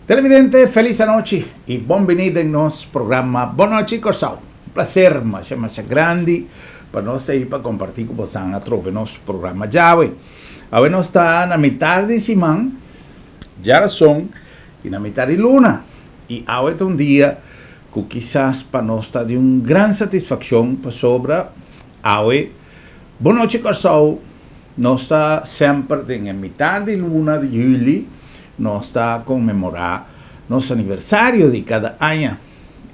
Televidente, felis anochi i bon bini den nos programa Bon Nochi Kòrsou. Un plaser masha masha grandi pa nos ei pa kompartí ku bosan atrobe nos programa djawe. Awe nos ta na mitar di siman, djarason, i na mitar di luna. I awe ta un dia ku kisas pa nos ta di un gran satisfakshon pasobra awe Bon Nochi Kòrsou Nos ta semper den e mitar di luna di juli nos ta konmemorá nos aniversario di kada aña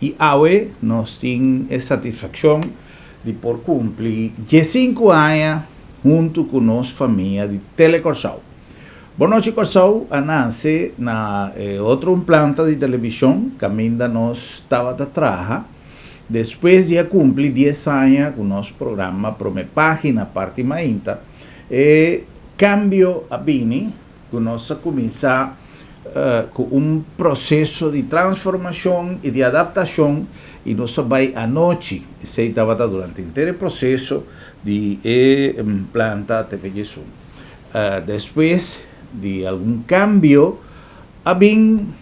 i awe nos tin e satisfakshon di por kumpli diesinku aña huntu ku nos famia di Tele Kòrsou. Bon Nochi Kòrsou a nase na e otro un planta di televishon kaminda nos tabata traha. Despues di a cumpli dies aña cu nos programa Prome Pagina parti mainta, e cambio a bini cu nos a cuminsa cu un proceso di transformacion y di adaptacion y nos a bay anochi. Esey tabata durante henter e proceso di e planta TV Djesun. Despues di algun cambio a bin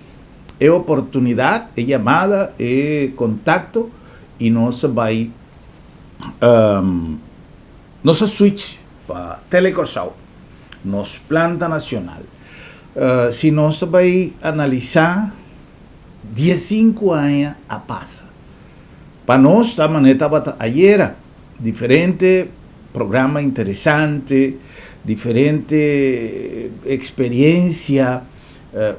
e oportunidat, e yamada, e kontakto i nos a bai nos a switch pa Tele Kòrsou, nos planta nashonal. Si nos ta bai analisá diesinku aña a pasa. Pa nos ta manera tabata ayera, diferente programa interesante, diferente eksperensia.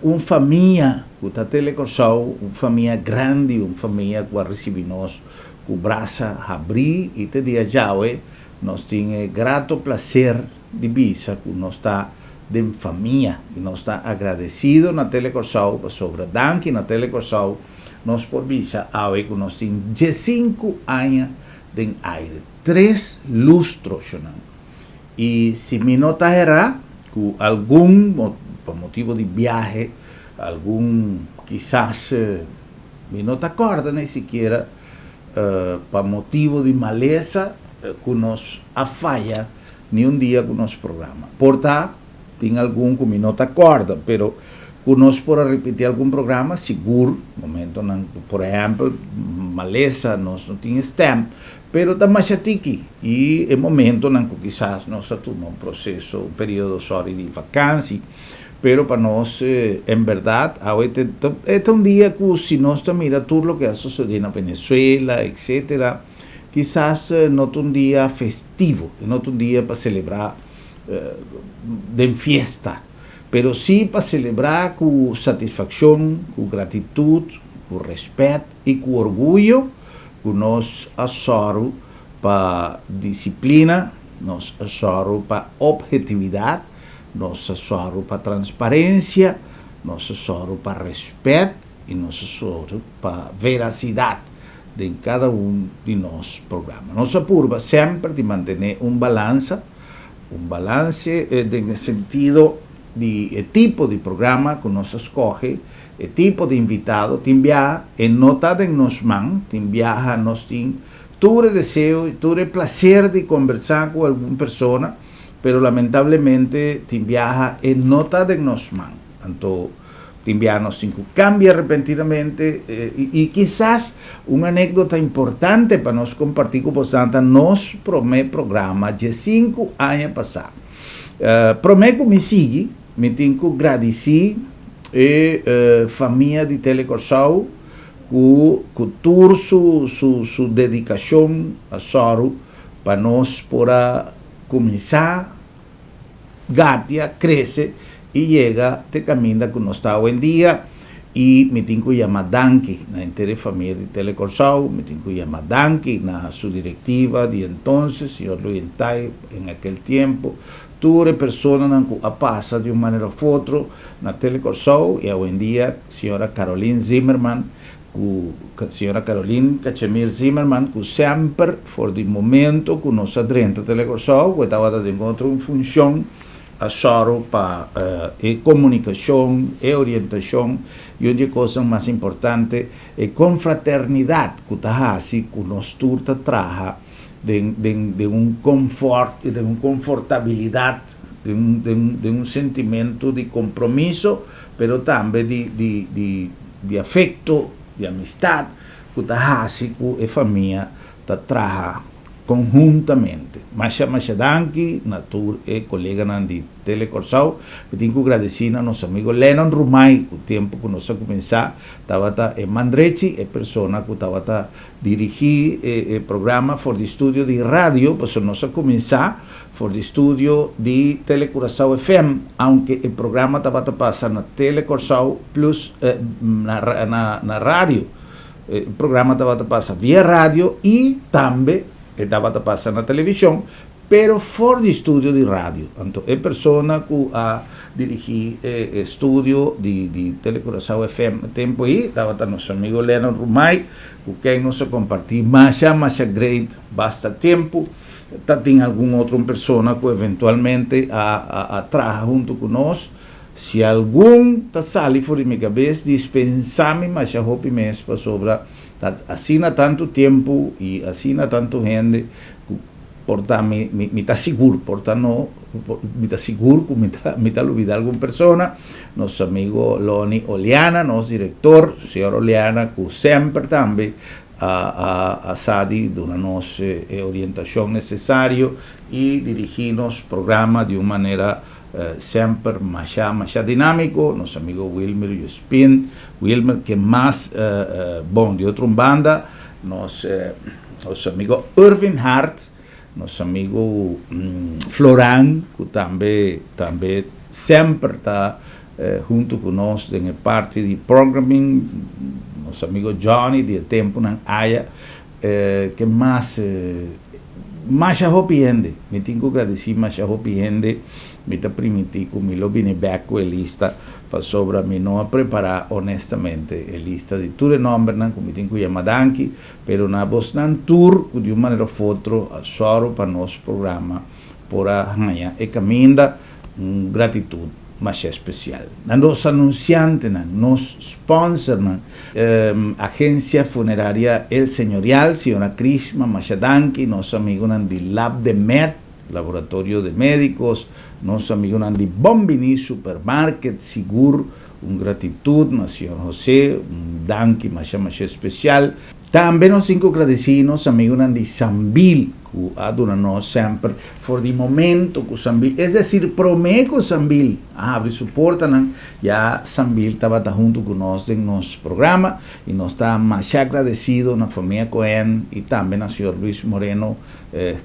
Un famia ku ta Tele Kòrsou, un famia grandi, un famia ku a risibí nos ku brasa habrí i te dia djawe nos tin e grato plaser di bisa ku nos ta den famia i nos ta agradesido na Tele Kòrsou pasobra danki na Tele Kòrsou nos por bisa awe ku nos tin diesinku aña den aire, tres lustro shonan. I si mi no ta herá, ku algun pa motibu di biahe, algun kisas mi no ta kòrda ni sikiera pa motibu di malesa ku nos a faya ni un dia ku nos programa. Por ta tin algun ku mi no ta kòrda, pero ku nos por a ripití algun programa sigur, momentonan ku por ehèmpel malesa nos no tin e stèm, Pero ta masha tiki i e momentonan ku kisas nos a tuma un proseso, un periodo sòri di vakansi, pero pa nos en bèrdat awe te e ta un dia ku si nos ta mira tur loke a sosodé na Venezuela etcetera, kisas no ta un dia festivo, e no ta un dia pa selebrá den fiesta, pero si pa selebrá ku satisfakshon, ku gratitut, ku rèspèt i ku orguyo. Ku nos a sòru pa disiplina, nos a sòru pa ophetividat, nos a sòru pa transparensia, nos a sòru pa rèspèt i nos a sòru pa verasidat den kada un di nos programa. Nos a purba semper di mantené un balansa, un balanse den e sentido di e tipo di programa ku nos a skohe. E tipo di invitado tin biaha e no ta den nos man, tin biaha nos tin tur e deseo y tur e placer di conbersa cu algun persona, pero lamentablemente tin biaha e no ta den nos man. Anto tin biaha nos tin cu cambia repentinamente y kisas un anecdota importante pa nos comparti cu bosan ta nos prome programa diesinku aña pasa. Prome cu mi sigui Mi tin ku gradisí e famia di Tele Kòrsou ku ku tur su su su dedikashon a sòru pa nos por a kuminsá gatia, krese i yega te kaminda ku nos ta awendia. I mi tin ku yama danki na henter e famia di Tele Kòrsou, mi tin ku yama danki na su direktiva di entonces, señor Luis Entay en aquel tiempo, Tur e personanan ku a pasa di un manera of otro na Tele Kòrsou i awendia señora Caroline Zimmerman ku señora Caroline Cachemir Zimmerman ku semper for di momento ku nos a drenta Tele Kòrsou ku e tabata den otro un funshon a sòru pa e komunikashon, e orientashon i un di e kosnan mas importante e konfraternidat ku ta hasi ku nos tur ta traha den den den un confort den un confortabilidad den un den un den un sentimento di compromiso. pero tambe di di di di afekto, di amistat ku ta hasi ku e famia ta traha konhuntamente. Masha masha danki na tur e koleganan di Tele Kòrsou. Mi tin ku gradesí na nos amigo Lennon Rumay ku tempu ku nos a kuminsá tabata e man drechi, e persona ku tabata dirigí e programa for di studio di radio, pasobra nos a kuminsá for di studio di Tele Curaçao FM, aunke e programa tabata pasa na Tele Kòrsou plus na radio. E programa tabata pasa via radio y tambe e tabata pasa na television, pero for di studio di radio. Anto e persona cu a dirigi e studio di di Tele Curaçao FM e tempo ey tabata nos amigo Lennon Rumay, cu ken nos a comparti masha masha great basta tempo. Ta tin algun otro persona cu eventualmente a a traha hunto cu nos. Si algun ta sali for di mi kabes, dispensá mi masha hopi mes, pasobra ta asina tantu tempu i asina tantu hende ku por ta mi, mi, mi ta sigur, por ta no, mi ta sigur ku mi ta, mi ta lubidá algun persona. Nos amigo Loni Oleana, nos direktor, señor Oleana, ku semper tambe a, a, a sa di duna nos e orientashon nesesario i dirigí nos programa di un manera Semper masha masha dinamico, nos amigo Wilmer Juspin, Wilmer ke mas bon di otro un banda, nos nos amigo Irvin Hart, nos amigo Floran ku tambe tambe semper ta hunto ku nos den e parti di programming, nos amigo Johnny di e temponan aya. Ke mas masha hopi hende, mi tin ku gradisí masha hopi hende, mi ta primintí ku mi lo bini bèk ku e lista pasobra mi no a prepará honestamente e lista di tur e nòmbernan ku mi tin ku yama danki, pero na bosnan tur ku di un manera òf otro a sòru pa nos programa por a haña e kaminda. Un gratitut masha espesial na nos anunsiantenan, nos sponsornan, Agencia Funeraria El Señorial, Señora Crisma, masha danki, nos amigunan di Lab de Med, Laboratorio de Medicos, nos amigunan di Bon Bini Supermarket, sigur un gratitut na Señor Jose, un danki masha masha espesial. Tambe nos tin ku gradisí nos amigunan di Sambil ku a duna nos semper for di momento ku Sambil, es desir promé ku Sambil a habri su portanan, ya Sambil tabata huntu ku nos den nos programa i nos ta masha gradesido na famia Cohen i tambe na señor Luis Moreno,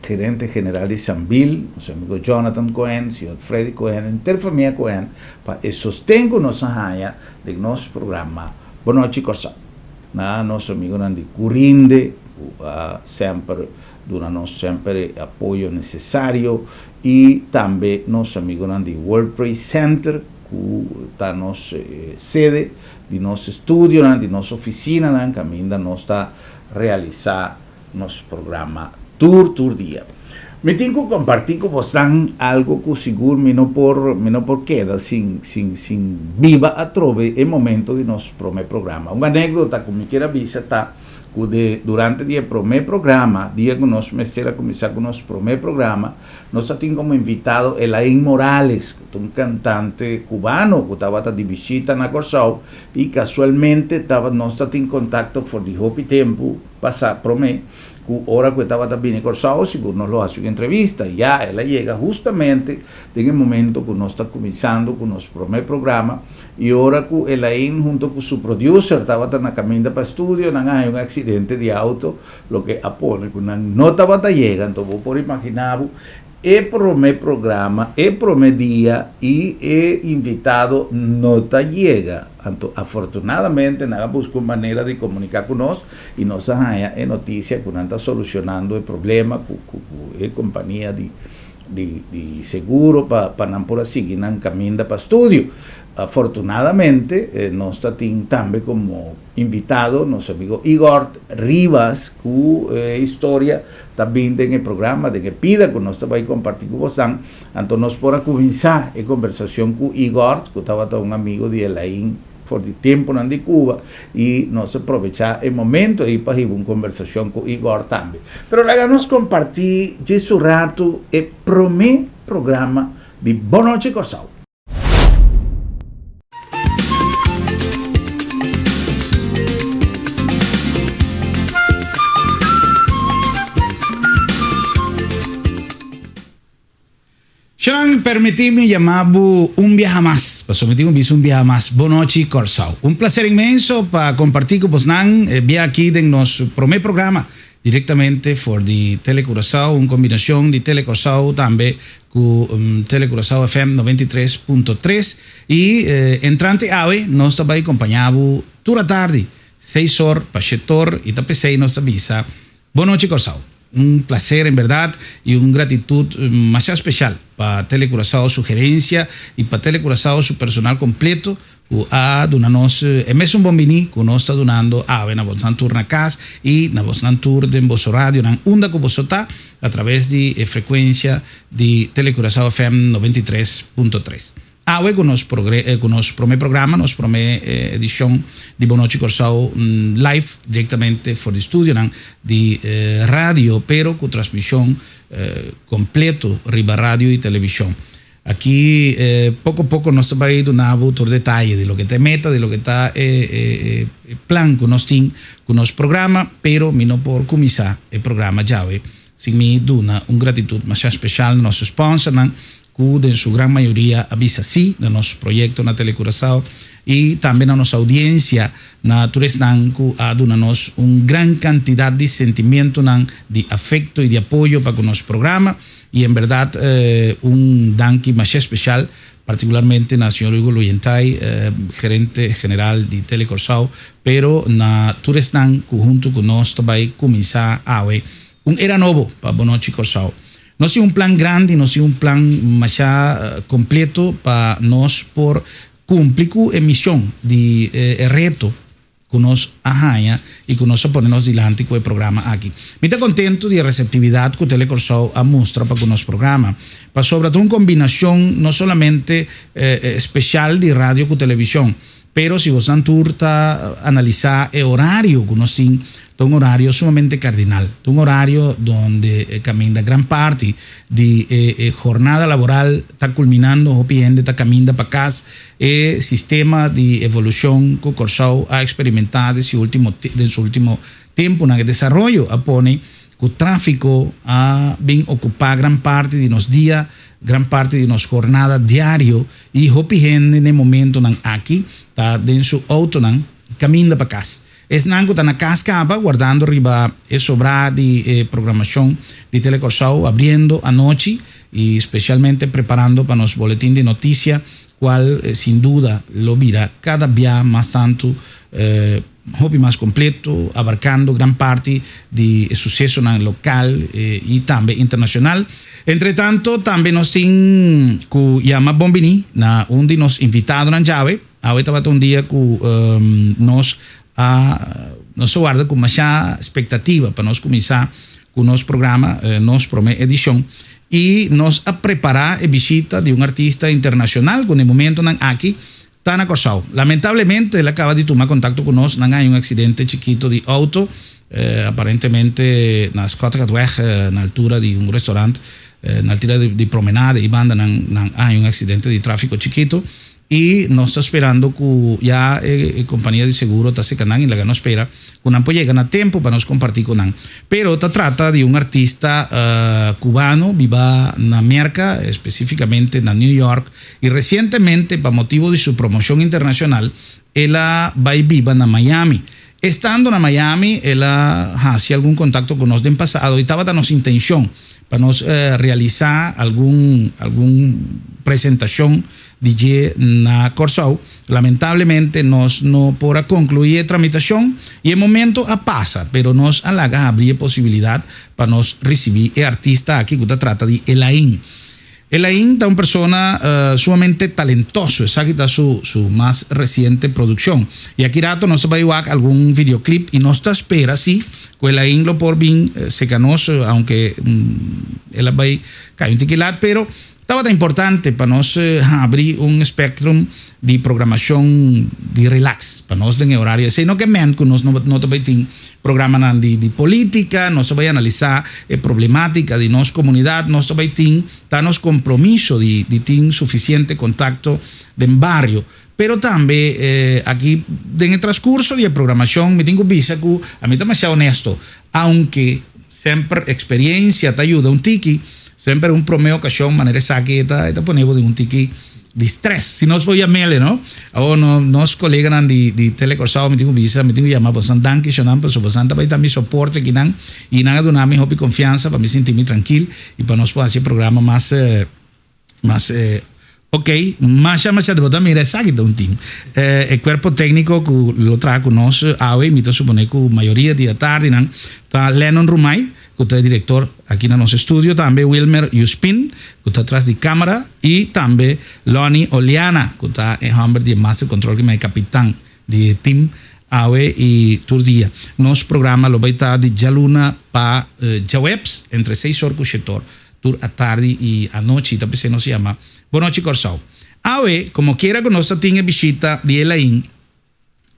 gerente general di Sambil, nos amigo Jonathan Cohen, señor Freddy Cohen, henter famia Cohen pa e sosten ku nos a haña den nos programa Bonochi Kòrsou. Na nos amigunan di Curinde ku a semper duna nos semper e apoyo nesesario i tambe nos amigunan di World Trade Center ku ta nos sede di nos estudionan, di nos ofisinanan kaminda nos ta realisá nos programa tur tur dia. Mi tin ku kompartí ku bosnan algu ku sigur mi no por mi no por keda sin sin sin biba atrobe e momento di nos promé programa. Un anékdota ku mi kier a bisa ta ku de durante di e promé programa, dia ku nos mester a kuminsá ku nos promé programa, nos a tin komo invitado Elaine Morales, ku ta un kantante kubano ku tabata di bishita na Kòrsou i kasualmente taba nos ta tin kontakto for di hopi tempu. Pasa prome ku ora ku e tabata bini Kòrsou sigur nos lo hasi un entrevista. Ya el a yega hustamente den e momento ku nos ta kuminsando ku nos prome programa i ora ku Elaine hunto ku su producer tabata na kaminda pa studio nan a haña un aksidente di auto loke a pone ku nan no tabata yega. Anto bo por imaginá bo E prome programa, e prome dia y e invitado no ta yega. Anto afortunadamente nan a busca un manera di comunica cu nos y nos a haya e noticia cu nan ta solucionando e problema cu cu e compania di di di seguro pa pa nan por a sigui nan caminda pa studio. Afortunadamente nos ta tin tambe como invitado nos amigo Igor Rivas cu e historia ta bin den e programa, den e pida ku nos ta bai kompartí ku bosan. Anto nos por a kuminsá e kombersashon ku Igor, ku tabata un amigo di Elaine for di tempunan di Cuba, i nos a probechá e momento ei pa hiba un kombersashon ku Igor tambe. Pero laga nos kompartí dje su ratu e promé programa di Bon Nochi Kòrsou. Sharon, permití mi yama bo un biaha mas, pasobra mi tin ku bisa un biaha mas, Bon nochi Kòrsou. Un plaser inmenso pa kompartí ku bosnan e bia aki den nos promé programa direktamente for di Tele Curaçao, un kombinashon di Tele Kòrsou tambe ku Tele Curaçao FM 93.3. I entrante awe nos ta bai kompañá bo tur atardi, seis or pa shetor, i ta p'esei nos ta bisa Bon nochi Kòrsou. Un placer en berdad y un gratitud masha special pa Tele Curaçao su gerencia y pa Tele Curaçao su personal completo cu a duna nos e mesun bon bini cu nos ta dunando awe na bosnan tur na cas y na bosnan tur den boso radionan unda cu boso ta a traves di e frecuencia di Tele Curaçao FM 93.3. Awe ku nos ku nos promé programa, nos promé edishon di Bon Nochi Kòrsou live direktamente for di studionan di radio pero ku transmishon kompleto riba radio i televishon. Aki poko poko nos ta bai duna bo tur detaye di loke ta e meta, di loke ta e plan ku nos tin ku nos programa, pero mi no por kuminsá e programa djawe sin mi duna un gratitut masha speshal na nos sponsornan ku den su gran mayoria a bisa sí na nos proyekto na Telecuraçao i tambe na nos oudiensia, na tur esnan ku a duna nos un gran kantidat di sentimientonan di afekto i di apoyo pa ku nos programa. I en bèrdat un danki masha speshal partikularmente na señor Hugo Luyentay, gerente general di Telecuraçao, pero na tur esnan ku huntu ku nos ta bai kuminsá awe un era nobo pa Bonochi Kòrsou. Nos tin un plan grandi, nos tin un plan masha completo pa nos por cumpli cu e mision di e reto cu nos a haña y cu nos a pone nos dilanti cu e programa aki. Mi ta contento di e receptividad cu Tele Corsou a mustra pa cu nos programa, pasobra ta un combinacion no solamente special di radio cu television, Pero si bosnan tur ta analisá e orario ku nos tin, ta un orario sumamente kardinal. Ta un orario donde kaminda gran parti di e hornada laboral ta kulminando, hopi hende ta kaminda pa kas. E sistema di evolushon ku Kòrsou a eksperimentá den su ultimo den su ultimo tempunan, e desaroyo a pone ku tráfiko a bin okupá gran parti di nos dia, gran parti di nos hornada diario. I hopi hende den momentonan aki ta den su autonan kaminda pa kas. Esnan ku ta na kas kaba wardando riba e sobrá di e programashon di Tele Kòrsou abriendo anochi i spesialmente preparando pa nos boletin di notisia kual sin duda lo bira kada bia mas tantu Hopi mas kompleto, abarkando gran parti di e susesonan lokal i tambe internashonal. Entretanto tambe nos tin ku yama bon bini na un di nos invitadonan djawe. Awe tabata un dia ku nos a nos a warda ku masha spektativa pa nos kuminsá ku nos programa, nos promé edishon. I nos a prepará e bishita di un artista internashonal ku na e momentonan aki Ta na Kòrsou. Lamentablemente el a kaba di tuma kontakto ku nos, nan a haña un aksidente chikito di outo, aparentemente na Schottegatweg, na altura di un restaurant, na altura di Promenade i banda nan nan a haña un aksidente di tráfiko chikito i nos ta sperando ku ya e kompania di seguro ta seka nan i laga nos spera ku nan por yega na tempu pa nos kompartí ku nan. Pero ta trata di un artista kubano biba na Merka, espesífikamente na New York, i resientemente pa motibu di su promoshon internashonal el a bai biba na Miami. Estando na Miami el a hasi algun kontakto ku nos den pasado i tabata nos intenshon pa nos realisá algun algun presentashon di dje na Kòrsou. Lamentablemente nos no por a konkluí e tramitashon i e momento a pasa, pero nos a laga habrí e posibilidat pa nos risibí e artista aki ku ta trata di Elaine. Elaine ta un persona sumamente talentoso, esaki ta su su mas resiente produkshon. I aki rato nos ta bai wak algun videoclip i nos ta spera si ku Elaine lo por bin seka nos, aunke el a bai kai un tiki lat, pero Tabata importante pa nos habri un spectrum di programacion di relax pa nos den e horario esey. No ke men cu nos no ta bay tin programanan di politica, nos ta bay analisa e problematica di nos comunidad, nos ta bay tin, ta nos compromiso di tin suficiente contacto den bario. Pero tambe aki den e transcurso di e programacion mi tin cu bisa cu ami ta demasiado honesto, aunke semper experiencia ta yuda un tiki. Semper un promé okashon manera esaki e ta e ta pone bo den un tiki di stress. Si nos por yam'el no. Awor no nos koleganan di di Tele Kòrsou mi tin ku bisa mi tin ku yama bosan danki shonnan pasobra bosan ta bai ta mi soporte akinan i nan a duna mi hopi konfiansa pa mi sinti mi trankil i pa nos por hasi e programa mas mas ok. Masha masha bo ta mira esaki ta un team. E kuerpo tékniko ku lo traha ku nos awe mi ta supone ku mayoria di atardinan ta Lennon Rumay ku ta e direktor aki na nos estudio, tambe Wilmer Yuspin ku ta tras di kamera i tambe Lonnie Oliana ku ta e hòmber di e master control ki ma e kapitan di e team awe i tur dia. Nos programa lo bai ta di djaluna pa djaweps entre seis or ku shete or tur atardi i anochi ta p'esei nos yama Bonochi Kòrsou. Awe komo kiera ku nos ta tin e bishita di Elaine.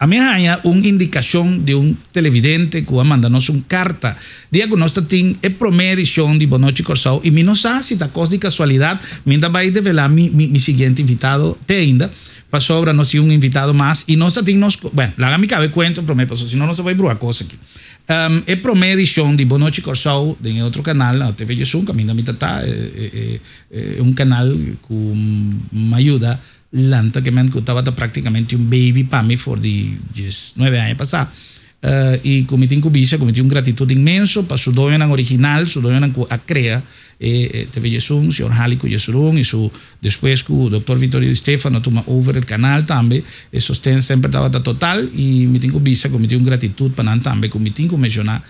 Ami a haña un indikashon di un televidente ku a manda nos un karta dia ku nos ta tin e promé edishon di Bonochi Kòrsou i mi no sa si ta kos di kasualidat, mi ta bai develá mi mi siguiente invitado te ainda pasobra nos tin un invitado mas i nos ta tin nos, bueno, laga mi kaba e kuento promé pasobra si no nos ta bai brua kos aki. E promé edishon di Bonochi Kòrsou den e otro kanal na TV Djesun kaminda mi ta ta e un kanal ku m'ayuda Lanta ke men ku tabata praktikamente un baby pa mi for di 19 aña pasá. I ku mi tin ku bisa ku mi tin un gratitut inmenso pa su doñonan original, su doñonan ku a krea e TV Djesun, señor Halico Jesurun i su despues ku Doctor Vittorio Di Stefano a tuma over el kanal tambe, e sosten semper tabata total i mi tin ku bisa ku mi tin un gratitut pa nan tambe ku mi tin ku menshoná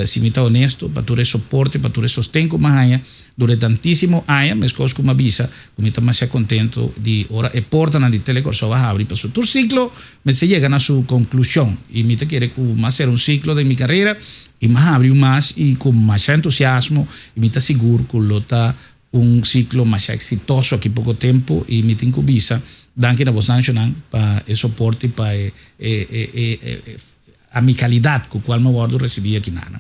Si mi ta honesto, pa tur e soporte, pa tur e sosten ku mi a haña durante tantísimo aña, meskos ku mi a bisa ku mi ta masha kontentu di ora e portanan di Tele Kòrsou a habri, pasobra tur siklo mester yega na su konklushon i mi ta kere ku mi a sera un siklo den mi karera i mi a habri un mas i ku masha entusiasmo i mi ta sigur ku lo ta un siklo masha eksitoso aki poko tempu i mi tin ku bisa danki na bosnan shonnan pa e soporte i pa e e amicalidad cu cual mi a wordo recibi aki nana.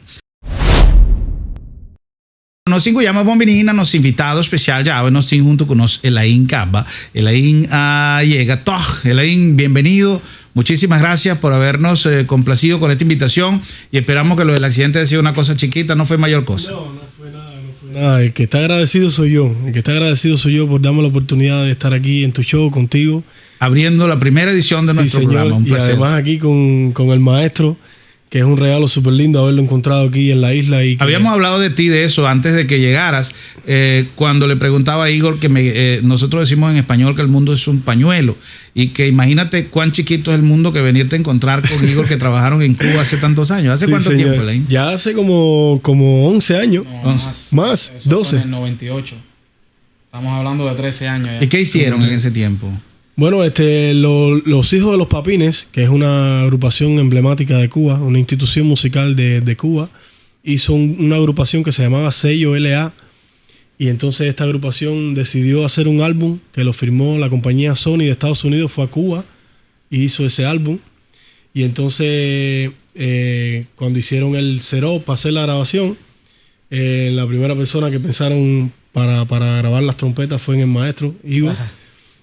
Nos tin cu yama bon bini na nos invitado special djawe nos tin hunto cu nos Elaine Caba. Elaine a yega tog. Elaine, bienvenido. Muchisimas gracias por habernos complacido con esta invitacion y esperamos que lo del accidente haya sido una cosa chiquita, no fue mayor cosa. No, no fue nada, no fue nada. El que está agradecido soy yo. El que está agradecido soy yo por darme la oportunidad de estar aquí en tu show contigo. Abriendo la primera edición de nuestro programa. Un placer. Y además aquí con, con el maestro, que es un regalo súper lindo haberlo encontrado aquí en la isla. Y Habíamos hablado de ti de eso antes de que llegaras, eh, cuando le preguntaba a Igor que me, eh, nosotros decimos en español que el mundo es un pañuelo y que imagínate cuán chiquito es el mundo que venirte a encontrar con Igor que trabajaron en Cuba hace tantos años. ¿Hace cuánto tiempo, Elaine? Ya hace como, como 11 años. más, más 12. En el 98. Estamos hablando de 13 años ya. ¿Y qué hicieron en ese tiempo? Bueno, este, los Hijos de los Papines, que es una agrupación emblemática de Cuba, una institución musical de, Cuba, hizo una agrupación que se llamaba Sello LA. Y entonces esta agrupación decidió hacer un álbum que lo firmó la compañía Sony de Estados Unidos, fue a Cuba y hizo ese álbum. Y entonces, eh, cuando hicieron el cero para hacer la grabación, eh, la primera persona que pensaron para, para grabar las trompetas fue en el maestro Igor.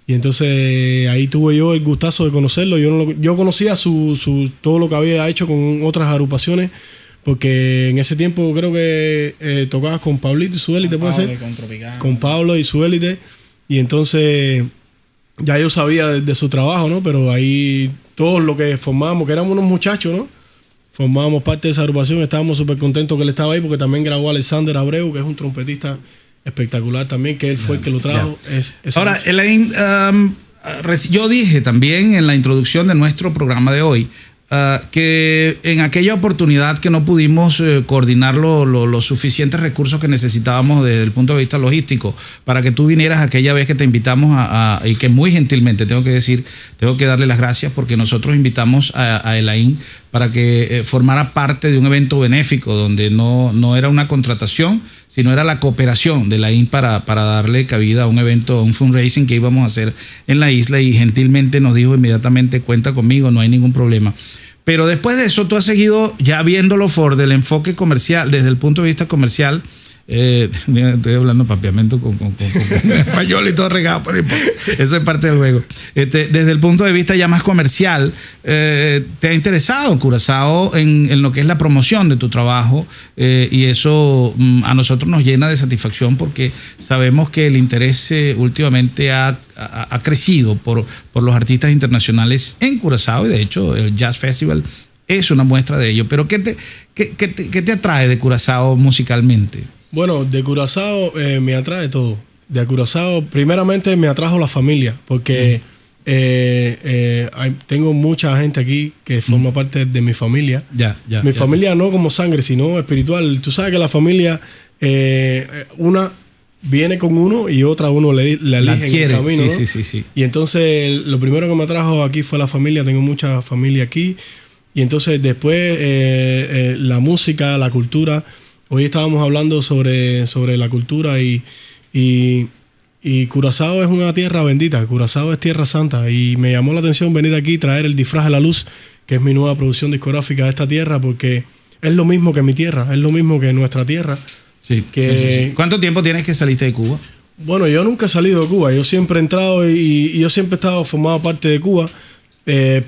Y entonces ahí tuve yo el gustazo de conocerlo. Yo, no yo conocía su, su, todo lo que había hecho con otras agrupaciones, porque en ese tiempo creo que eh, tocabas con Pablito y su élite, puede ser. Con, con Pablo y su élite. Y entonces ya yo sabía de, su trabajo, ¿no? Pero ahí todos los que formábamos, que éramos unos muchachos, ¿no? Formábamos parte de esa agrupación, estábamos súper contentos que él estaba ahí porque también grabó a Alexander Abreu, que es un trompetista espectacular también, que él fue el que lo trajo. Es, Ahora, Elaine, um, yo dije también en la introducción de nuestro programa de hoy Ah, que en aquella oportunidad que no pudimos eh, coordinar los suficientes recursos que necesitábamos desde el punto de vista logístico para que tú vinieras aquella vez que te invitamos a, y que muy gentilmente tengo que decir, tengo que darle las gracias porque nosotros invitamos a, a Elaine para que eh, formara parte de un evento benéfico donde no, no era una contratación, sino era la cooperación de la para, para darle cabida a un evento, a un fundraising que íbamos a hacer en la isla y gentilmente nos dijo inmediatamente cuenta conmigo, no hay ningún problema. Pero después de eso tú has seguido ya viéndolo for del enfoque comercial, desde el punto de vista comercial, Eh, estoy hablando papiamento con, con, con, con español y todo regado, pero eso es parte del juego. Este, desde el punto de vista ya más comercial, eh, ¿te ha interesado Curazao en, en, lo que es la promoción de tu trabajo? Eh, y eso mm, a nosotros nos llena de satisfacción porque sabemos que el interés eh, últimamente ha, ha, ha crecido por, por los artistas internacionales en Curazao y de hecho el Jazz Festival es una muestra de ello. Pero ¿qué te, qué, qué te, qué te atrae de Curazao musicalmente? Bueno, de Curazao eh, me atrae todo. De Curazao, primeramente me atrajo la familia, porque eh, eh, hay, tengo mucha gente aquí que forma parte de mi familia. Ya, mi ya. familia no como sangre, sino espiritual. Tú sabes que la familia, una viene con uno y otra uno le, le La elige en el adquiere, camino. sí, ¿no? sí. Y entonces lo primero que me atrajo aquí fue la familia. Tengo mucha familia aquí. Y entonces después la música, la cultura. Hoy estábamos hablando sobre, sobre la cultura y, y, y Curazao es una tierra bendita, Curazao es tierra santa y me llamó la atención venir aquí y traer el disfraz de la luz, que es mi nueva producción discográfica de esta tierra, porque es lo mismo que mi tierra, es lo mismo que nuestra tierra. Sí, Que- sí. ¿Cuánto tiempo tienes que saliste de Cuba? Bueno, yo nunca he salido de Cuba, yo siempre he entrado y, y yo siempre he estado formado parte de Cuba,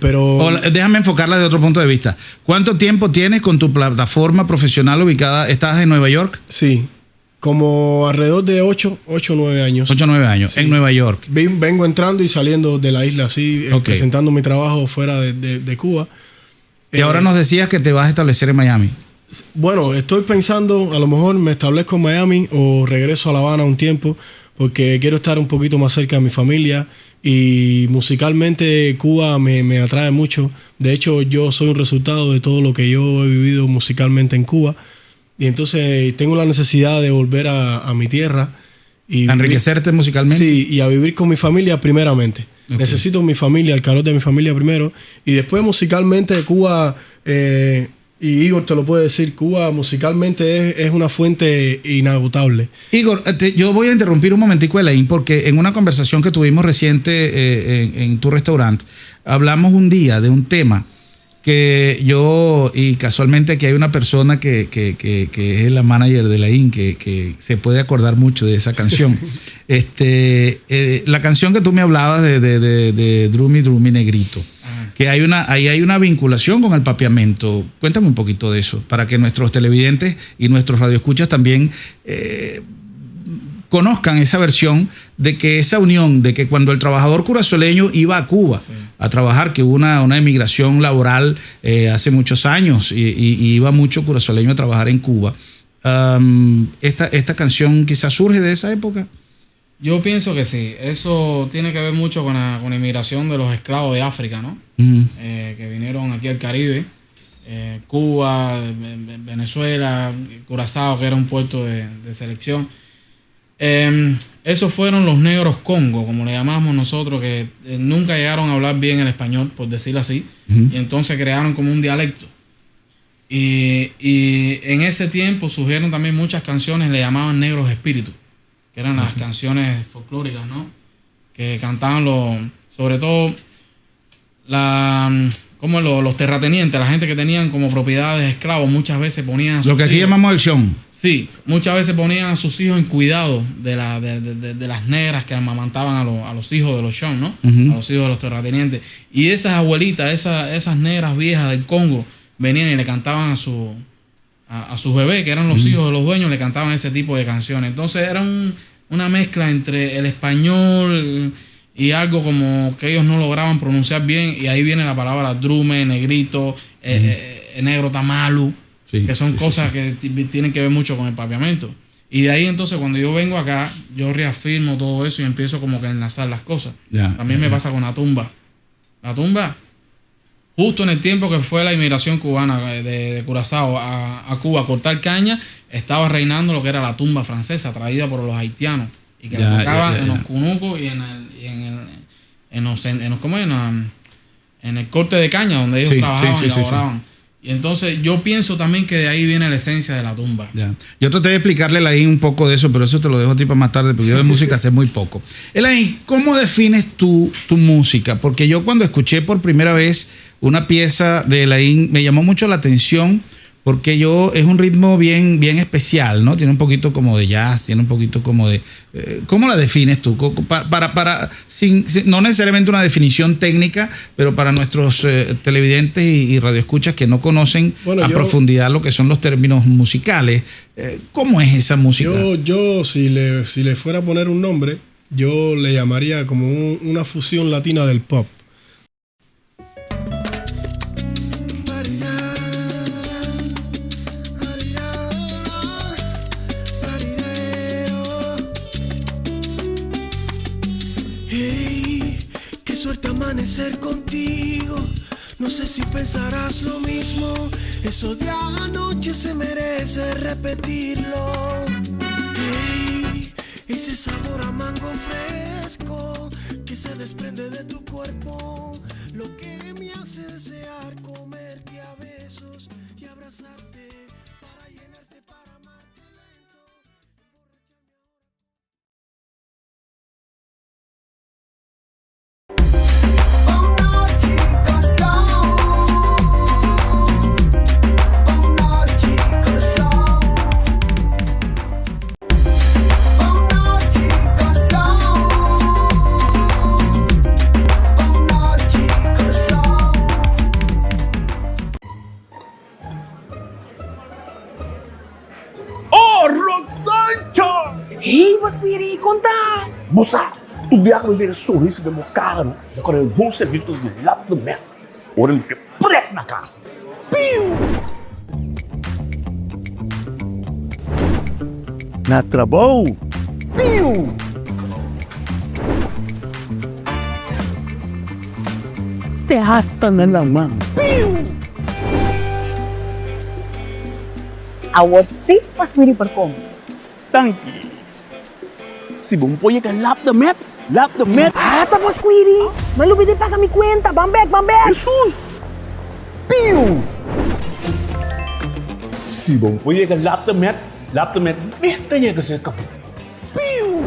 pero... O, déjame enfocarla de otro punto de vista. ¿Cuánto tiempo tienes con tu plataforma profesional ubicada? ¿Estás en Nueva York? Sí, como alrededor de 8, 8 o 9 años. 8 o 9 años, en Nueva York. Vengo entrando y saliendo de la isla así, presentando mi trabajo fuera de, de Cuba. Y ahora nos decías que te vas a establecer en Miami. Bueno, estoy pensando, a lo mejor me establezco en Miami o regreso a La Habana un tiempo, porque quiero estar un poquito más cerca de mi familia y musicalmente Cuba me, me atrae mucho. De hecho, yo soy un resultado de todo lo que yo he vivido musicalmente en Cuba. Y entonces tengo la necesidad de volver a mi tierra. Y ¿A enriquecerte musicalmente? Sí, y a vivir con mi familia primeramente. Ok. Necesito mi familia, el calor de mi familia primero. Y después musicalmente Cuba, y Igor te lo puede decir, Cuba musicalmente es, es una fuente inagotable. Igor, yo voy a interrumpir un momentico, Elaine, porque en una conversación que tuvimos reciente en tu restaurante, hablamos un día de un tema que yo, y casualmente aquí hay una persona que es la manager de Elaine, que se puede acordar mucho de esa canción. La canción que tú me hablabas de Drumi Drumi Negrito, que hay una, ahí hay una vinculación con el papiamento. Cuéntame un poquito de eso, para que nuestros televidentes y nuestros radioescuchas también conozcan esa versión de que esa unión, de que cuando el trabajador curazoleño iba a Cuba a trabajar, que hubo una emigración laboral hace muchos años y iba mucho curazoleño a trabajar en Cuba. Esta canción quizás surge de esa época. Yo pienso que sí. Eso tiene que ver mucho con la inmigración de los esclavos de África, ¿no? Ujú. Que vinieron aquí al Caribe. Cuba, Venezuela, Curazao, que era un puerto de selección. Esos fueron los negros Congo, como le llamamos nosotros, que nunca llegaron a hablar bien el español, por decirlo así. Ujú. Y entonces crearon como un dialecto. Y en ese tiempo surgieron también muchas canciones, le llamaban negros espíritus, que eran las canciones folclóricas, ¿no? Que cantaban los, sobre todo, la, como los terratenientes, la gente que tenían como propiedades esclavos, muchas veces ponían a Lo sus que aquí hijos. llamamos el shon. Sí, muchas veces ponían a sus hijos en cuidado de las negras que amamantaban a los hijos de los shon, ¿no? Ujú. A los hijos de los terratenientes. Y esas abuelitas, esas negras viejas del Congo, venían y le cantaban a sus bebés, que eran los hijos de los dueños, le cantaban ese tipo de canciones. Entonces era una mezcla entre el español y algo como que ellos no lograban pronunciar bien, y ahí viene la palabra drume, negrito, negro tamalu, que son cosas que tienen que ver mucho con el papiamento. Y de ahí entonces cuando yo vengo acá, yo reafirmo todo eso y empiezo como que a enlazar las cosas. También me pasa con la tumba. La tumba, justo en el tiempo que fue la inmigración cubana de Curazao a Cuba a cortar caña, estaba reinando lo que era la tumba francesa traída por los haitianos y que la tocaban en los cunucos y en el, y en el, en los, en los, ¿cómo es? En la, en el corte de caña donde ellos trabajaban y laboraban. Y entonces yo pienso también que de ahí viene la esencia de la tumba. Ya. Yo traté de explicarle a Elaine un poco de eso, pero eso te lo dejo a ti para más tarde, porque yo de música sé muy poco. Elaine, ¿cómo defines tú tu música? Porque yo cuando escuché por primera vez una pieza de Elaine, me llamó mucho la atención. Porque yo, es un ritmo bien, bien especial, ¿no? Tiene un poquito como de jazz, tiene un poquito como de... Eh, ¿Cómo la defines tú? Para, para, sin, no necesariamente una definición técnica, pero para nuestros eh, televidentes y radioescuchas que no conocen a profundidad lo que son los términos musicales, eh, ¿cómo es esa música? Yo, yo si, le, si le fuera a poner un nombre, yo le llamaría como una fusión latina del pop. Hey, qué suerte amanecer contigo. No sé si pensarás lo mismo. Eso de anoche se merece repetirlo. Hey, ese sabor a mango fresco que se desprende de tu cuerpo. Lo que me hace desear comerte a besos y abrazarte para llenarte, para amarte lento. Oh, Rosancho! Hey, Baswiri, konta! Bo sa, tur biaha mi mira e sonrisa den bo kara, no? Sa kore bon servicio ta di lap de met. Ora mi ke pret na kas. Piu! Na trabou. Piu! Te hasta na laman. Piu! Awor sí Pasquiri por come. Danki. Si bo por yega lap de met, lap de met. Ata Pasquiri, mi a lubida di paga mi cuenta. Ban bek, ban bek. Hesus! Piu! Si bo por yega lap de met, lap de met mester yega cerca bo. Piu!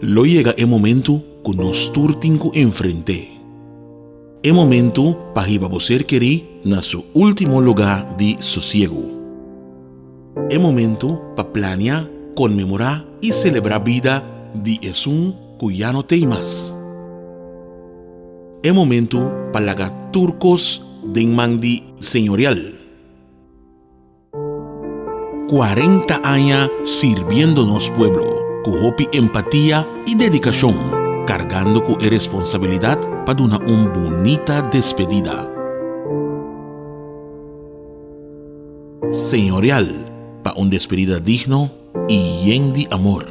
Lo yega e momentu ku nos tur tin ku enfrent'é. E momentu pa hiba bo ser kerí na su último lugá di sosiegu. E momentu pa plania, konmemorá i selebrá bida di esun ku ya no t'ei mas. E momentu pa laga tur kos den man di Señorial. Kuarenta aña sirbiendo nos pueblo ku hopi empatia i dedikashon, kargando ku e responsabilidat pa duna un bunita despedida. Señorial pa un despedida digno i yen di amor.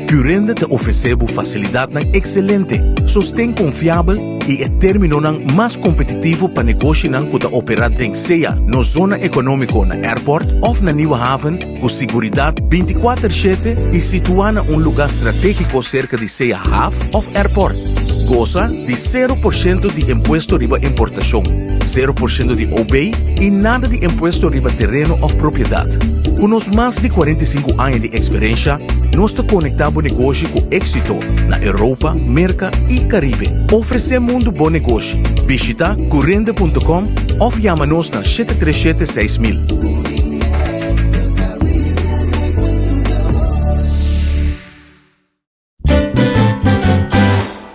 Curinde ta ofresé bo fasilidatnan ekselente, sosten konfiabel i e términonan mas kompetitivo pa negoshinan ku ta operá den sea nos zona ekonómiko na Airport òf na Nieuwe Haven ku siguridat bintikuater shete i situá na un lugá stratégiko serka di sea haf òf airport. Gosa di sero por shento di impuesto riba importashon, sero por shento di OB i nada di impuesto riba tereno òf propiedat. Ku nos mas di 45 aña di eksperensha, nos ta konektá bo negoshi ku éksito na Europa, Merka i Karibe. Ofresé mundu bo negoshi. Bishitá curende.com òf yama nos na 737 6000.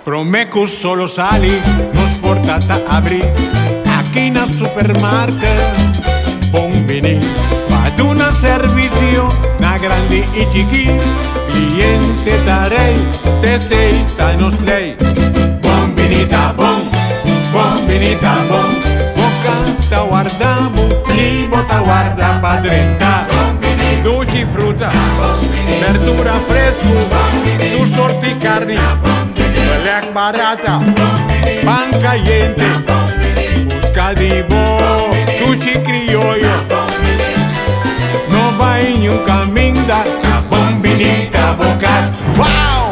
Prome cu solo sali, nos porta ta abri aki na Supermarket. Bon bini pa duna servicio na. Grandi i chikí, kliente ta rei, t'esei ta nos lei. Bon bini ta bon, bon bini ta bon, bo kas ta warda bo i bo ta warda pa drenta. Dushi fruta, berdura fresku, tur sorti karni, belèk barata, pan kayente, buska di bo dushi krioyo. No bai niun kaminda, ta bon bini ta bo kas. Wow!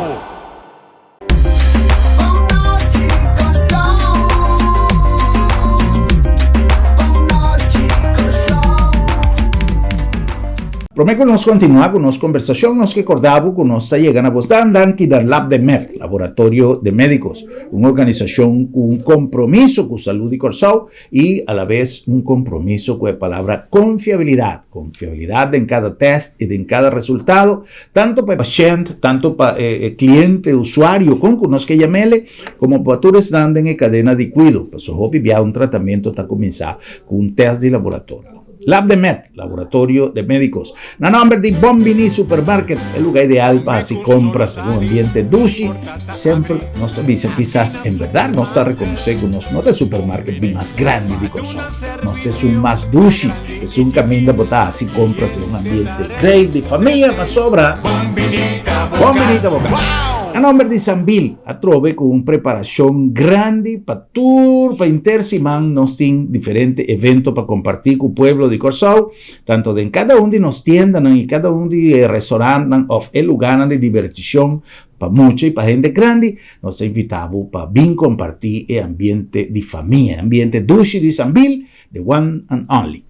Promé ku nos kontinuá ku nos kombersashon, nos ke kòrda bo ku nos ta yega na bos dan danki na Labdemed, Laboratorio de Médicos, un organisashon ku un kompromiso ku salú di Kòrsou i alabes un kompromiso ku e palabra konfiabilidat, konfiabilidat den kada tèst i den kada resultado, tantu pa e pashènt, tantu pa e kliente, usuario, kon ku nos ke yam'ele, komo pa tur esnan den e kadena di kuido, pasobra hopi bia un tratamentu ta kuminsá ku un tèst di laboratorio. Labdemed, Laboratorio de Médicos. Na nomber di Bon Bini Supermarket, e lugar ideal pa hasi compras den un ambiente dushi. Semper nos ta bisa kisas en berdad nos ta reconoce cu nos no ta e supermarket di mas grandi di Corsou. Nos ta esun mas dushi, esun caminda bo ta hasi compras den un ambiente great di famia pasobra Bon Bini ta bo cas. Na nomber di Sambil, atrobe cu un preparacion grandi pa Tur pa henter siman nos tin diferente evento pa kompartí ku pueblo di Kòrsou, tantu den kada un di nos tiendanan i kada un di e restorantnan òf e lugánan di dibertishon pa mucha i pa hende grandi. Nos ta invitá bo pa bin kompartí e ambiente di famia, e ambiente dushi di Sambil, the one and only.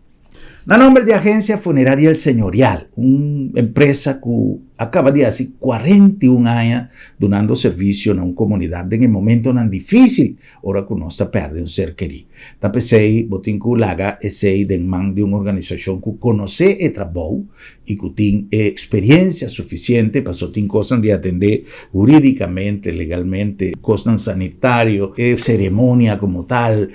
Na nomber di Agencia Funeraria El Señorial, un empresa cu a caba di haci 41 aña dunando servicio na un comunidad den e momentonan dificil ora cu nos ta perde un ser keri. Ta p'esey bo tin cu laga esey den man di un organisacion cu conoce e trabou y cu tin e experiencia suficiente paso tin cosnan di atende huridicamente, legalmente, cosnan sanitario, e ceremonia como tal.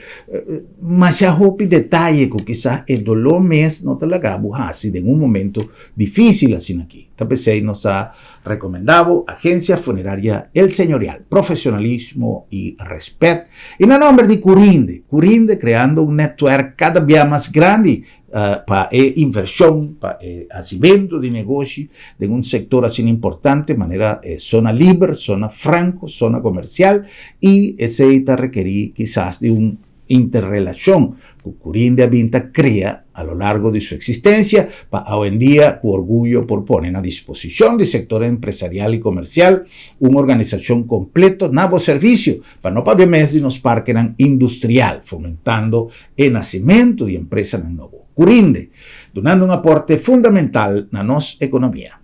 Masha hopi detaye ku kisas e doló mes no ta laga bo hasi den un momento difísil asina aki. Ta p'esei nos ta rekomendá bo Agencia Funeraria El Señorial, profesionalismo i rèspèt. I na nòmber di Curinde, Curinde kreando un nètwèrk kada bia mas grandi pa e invershon, pa e hasimentu di negoshi den un sektor asina importante manera e zona liber, zona franko, zona komersial i esei ta rekerí kisas di un interrelashon ku Curinde a bin ta krea a lo largo di su eksistensia pa awendia ku orguyo por pone na disposishon di sektor empresarial i komersial un organisashon kompleto na bo servisio pa no pabia mes di nos parkenan industrial fomentando e nasimentu di empresanan nobo ku rinde, dunando un aporte fundamental na nos ekonomia.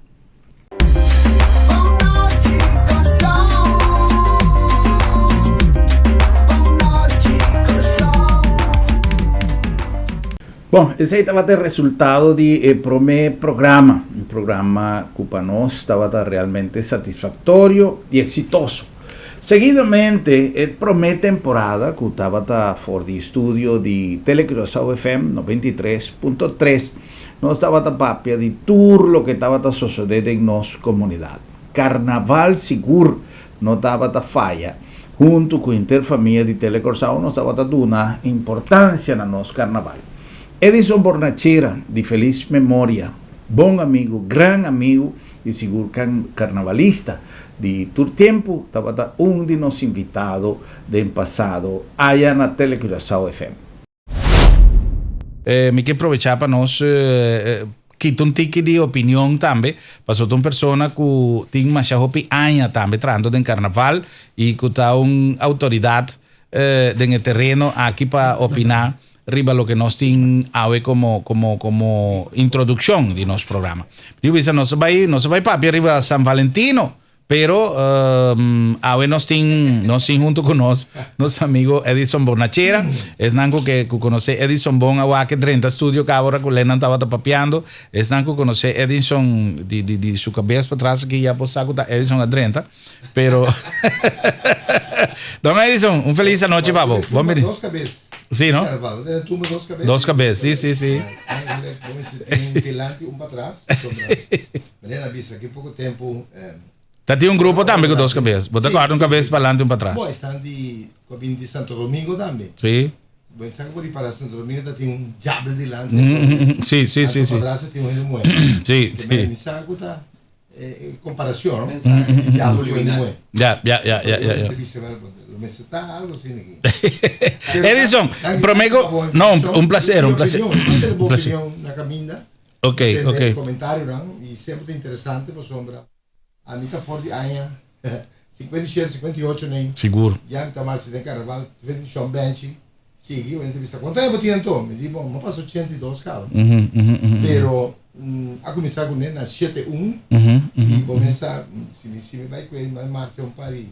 Bon, esei tabata e resultado di e promé programa, un programa ku pa nos tabata realmente satisfaktorio i eksitoso. Seguidamente e promé temporada ku tabata for di studio di Tele Curaçao FM 93.3 nos tabata papia di tur loke tabata sosodé den nos komunidat. Karnaval sigur no tabata faya. Huntu ku henter famia di Tele Curaçao nos tabata duna importansia na nos karnaval. Edison Bornachera di felis memoria, bon amigu, gran amigu i sigur karnavalista, Di tur tempu tabata un di nos invitado den pasado aya na Tele Curaçao FM. Mi ke probecha pa nos kita un tiki di opinion tambe, pasobra ta un persona ku tin masha hopi aña tambe trahando den karnaval i ku ta un outoridat den e tereno aki pa opiná riba loke nos tin awe komo komo komo introdukshon di nos programa. Diu bisa nos a bai nos a bai papia riba San Valentino, Pero awe nos tin nos tin hunto ku nos nos amigo Edison Bonachera. Esnan ku ke ku konosé Edison bon a wak drenta studio kaba ora ku Lennon tabata papiando. Esnan ku konosé Edison di di di su kabes patras aki ya por sa ku ta Edison a drenta. Pero Don Edison, un felis anochi pa bo. Bon bini. Dos kabes. Sí, no? Carnaval. Bo tumba dos kabes. Dos kabes, sí, sí, sí. Eigenlijk, bo mester tin un dilanti, un patras. Meneer a bisa ki poko tempu. Ta tin un grupo tambe ku dos kabes. Bo ta kòrda un kabes palante un patras. Bo esnan di ku a bini di Santo Domingo tambe. Sí. Bo sa ku bo ripara Santo Domingo ta tin un diabel dilanti. Sí, sí, sí, sí. Anto patras ta tin un hende muhé. Sí, sí. Mi sa ku ta komparashon di diabel ku hende muhé. Ya, ya, ya, ya, ya. Ta bisa lo mester ta algo asina aki. Edison, promé ku no, un plaser, un plaser. Un plaser. Na kaminda. Ok, ok. Comentarionan y semper ta interesante pasobra ami ta for di aña 57, 58 nen. Sigur. Ya mi ta marcha den carnaval frente di Shon Benchi sigui un entrevista cuanto aña bo tin anto? Mi di bon mi a pasa 82 caba. Pero a cuminsa cu ne na shete un y bo mesa si mi si mi bay cu e mi bay marcha un par di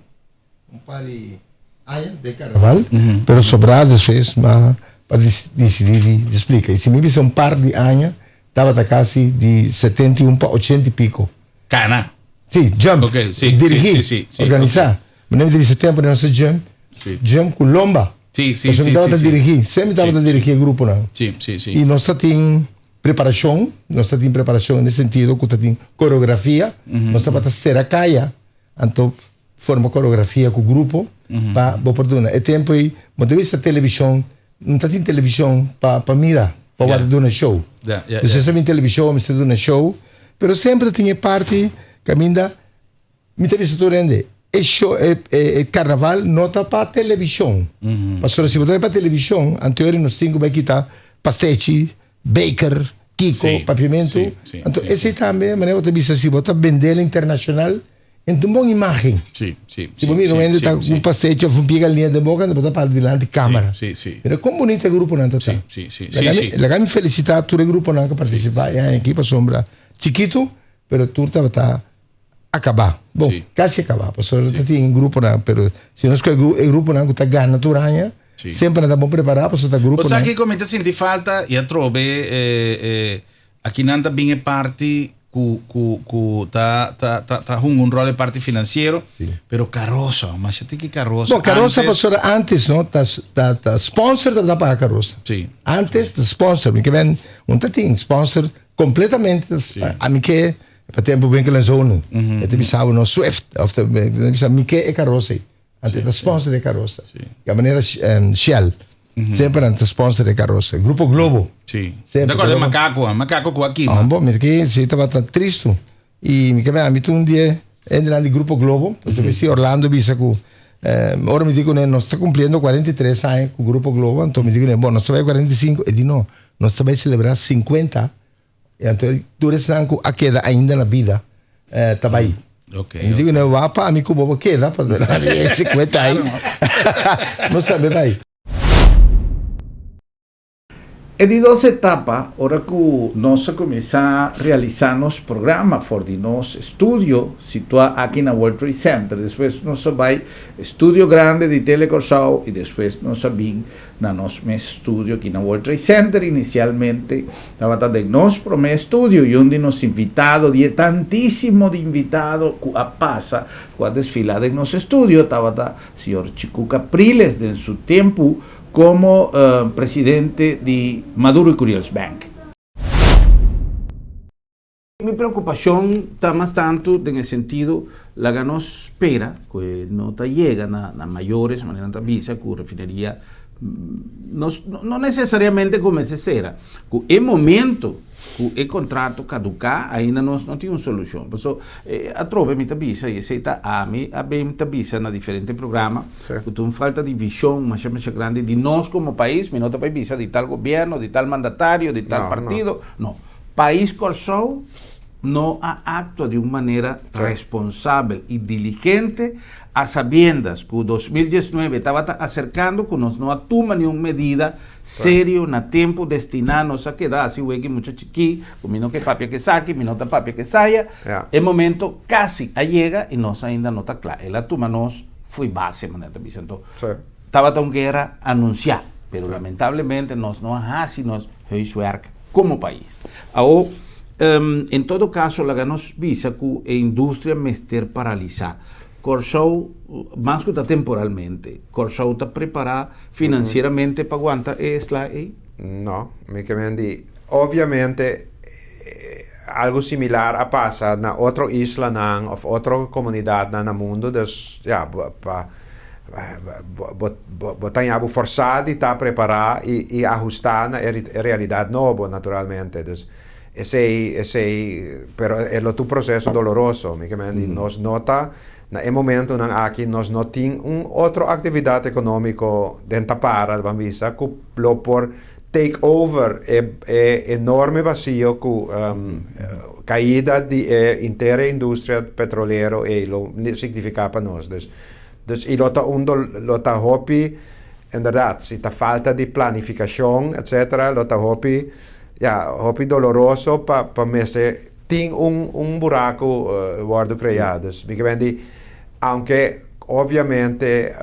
un par di aña den carnaval pero sobra despues ma pa dicidi di splica y si mi bisa un par di aña tabata casi di 71 pa 80 y pico. Cana. Si, jump. Ok, si, dirigi, si, si, si, organisa. ok. Mi ta bisa tempo den nos jump, Si. jump cu lomba. Si, si, Pasobra si, mi tabata si, si. dirigi, semper mi tabata Si, dirigi e gruponan. Si, si, si. Y nos ta tin preparacion, nos ta tin preparacion en e sentido cu ta tin coreografia, nos tabata cera caya, anto forma coreografia cu grupo pa bo por duna. E tempo ei bo ta bisa television, no ta tin television pa pa mira, pa wak duna show. Dus esa bin television mester duna show, pero semper ta tin e parti kaminda mi ta bisa tur hende, e show e e carnaval no ta pa television. Pasobra si bo ta bai pa television, anto nos tin ku bai kita pastechi, Baker, Kiko, Sí, Papiamentu. sí, sí, Anto sí, esei tambe, manera bo ta bisa, si bo ta bendel internacional, en ta un bon imagen. Sí, sí, Si bo sí, mira un sí, hende sí, ta ku sí. un pastechi of un pie galiña den boka, bo ta para dilanti camera. Sí, sí, sí. Mira kon bunita e gruponan ta ta. Sí, sí, sí, Laga sí, mi, sí. laga mi felicita tur e gruponan ku participa e aña aki pasobra chikitu, pero tur tabata acaba. Bon, Sí. casi acaba, pasobra Sí. ta tin gruponan, pero si nos coge e gruponan ku ta gana tur aña, Sí. semper nan ta bon prepara, pasobra ta Bo sa gruponan. kiko mi ta sinti falta i atrobe eh, eh, akinan ta bin e parti ku ku ku ta ta ta ta hunga un rol e parti finansiero, Sí. pero Carosa, masha tiki Carosa. Bon, Carosa antes, pasobra antes no, ta ta ta sponsor tabata paga Carosa. Sí. Antes ta sponsor, mi ke ben un ta tin sponsor completamente, Sí. ami ke Pa tempu ben ku Lenzonen. E ta bisa bo no Swift of ta bisa mi ke e karosa ei. Anto ta sponsor e karosa. Di manera Shell. Semper nan ta sponsor e karosa. Grupo Globo. Sí. Semper. Ta acorda e macaco, macaco ku a kima. Ah, bo, mira ki si tabata tristu. I mi ke mi tu un dia entra di Grupo Globo. Pasobra si Orlando bisa ku ora mi di kuné nos ta kumpliendo 43 aña ku Grupo Globo. Anto mi di kuné, bo, nos ta bai 45. E di no, nos ta bai selebrá 50. E anto tur esnan ku a keda ainda na bida eh, ta bai. Okay, Mi digo, no, wapa, ami ku bobo keda, pa si kuenta aí. No sabe bai. E di dos etapa, ora ku nos a kuminsá realisá nos programa for di nos estudio situá aki na World Trade Center, despues nos a bai estudio grandi di Tele Kòrsou i despues nos a bin Na nos mes studio aki na World Trade Center inicialmente tabata den nos prome studio y un di nos invitado di e tantisimo di invitado cu a pasa cu a desfila den nos studio tabata señor Chicu Capriles den su tempo como presidente di Maduro y Curiels Bank. Mi preocupacion ta mas tanto den e sentido laga nos spera cu e no ta yega na na mayores manera nan ta bisa cu refineria no no necesariamente cu mester cera cu e momento cu e contrato caduca ainda nos no tin un solucion paso atrobe mi ta bisa y esey ta ami a bin ta bisa na diferente programa cu ta un falta di vision masha masha grandi di nos como pais mi no ta bay bisa di tal gobierno di tal mandatario di tal partido no. Pais Kòrsou no a aktua di un manera responsabel i diligente a sabiendas ku 2019 tabata aserkando ku nos no a tuma niun medida serio na tempu destiná. Nos a keda hasi wega mucha chikí ku mi no ke papia ke esaki, mi no ta papia ke esaya. E momento kasi a yega i nos ainda no ta kla. El a tuma nos fo'i base, manera ta bisa. Anto tabata un guera anunsiá, pero lamentablemente nos no a hasi nos huiswerk komo pais. Awo, en todo kaso laga nos bisa ku e industria mester paralisá. Kòrsou, mas ku ta temporalmente, Kòrsou ta prepará finansieramente pa wanta e sla ei? No, mi ke men di, obviamente algo similar a pasa na otro islanan of otro komunidatnan na mundu, dus ya, pa bo bo ta ña bo forsá di ta prepará i ahustá na e realidat nobo naturalmente. Dus esei esei pero e lo ta un proseso doloroso, mi ke men di nos no ta na e momentunan aki nos no tin un otro aktividat ekonómiko den ta para ban bisa ku lo por take over e e enorme basio ku kaida di e inter e industria petrolero ei lo signifiká pa nos. Dus dus i lo ta un lo ta hopi inderdat si ta falta di planifikashon etcetera lo ta hopi ya hopi doloroso pa pa mester tin un un buraku wòrdu kreá. Dus mi ke ben di aunke obviamente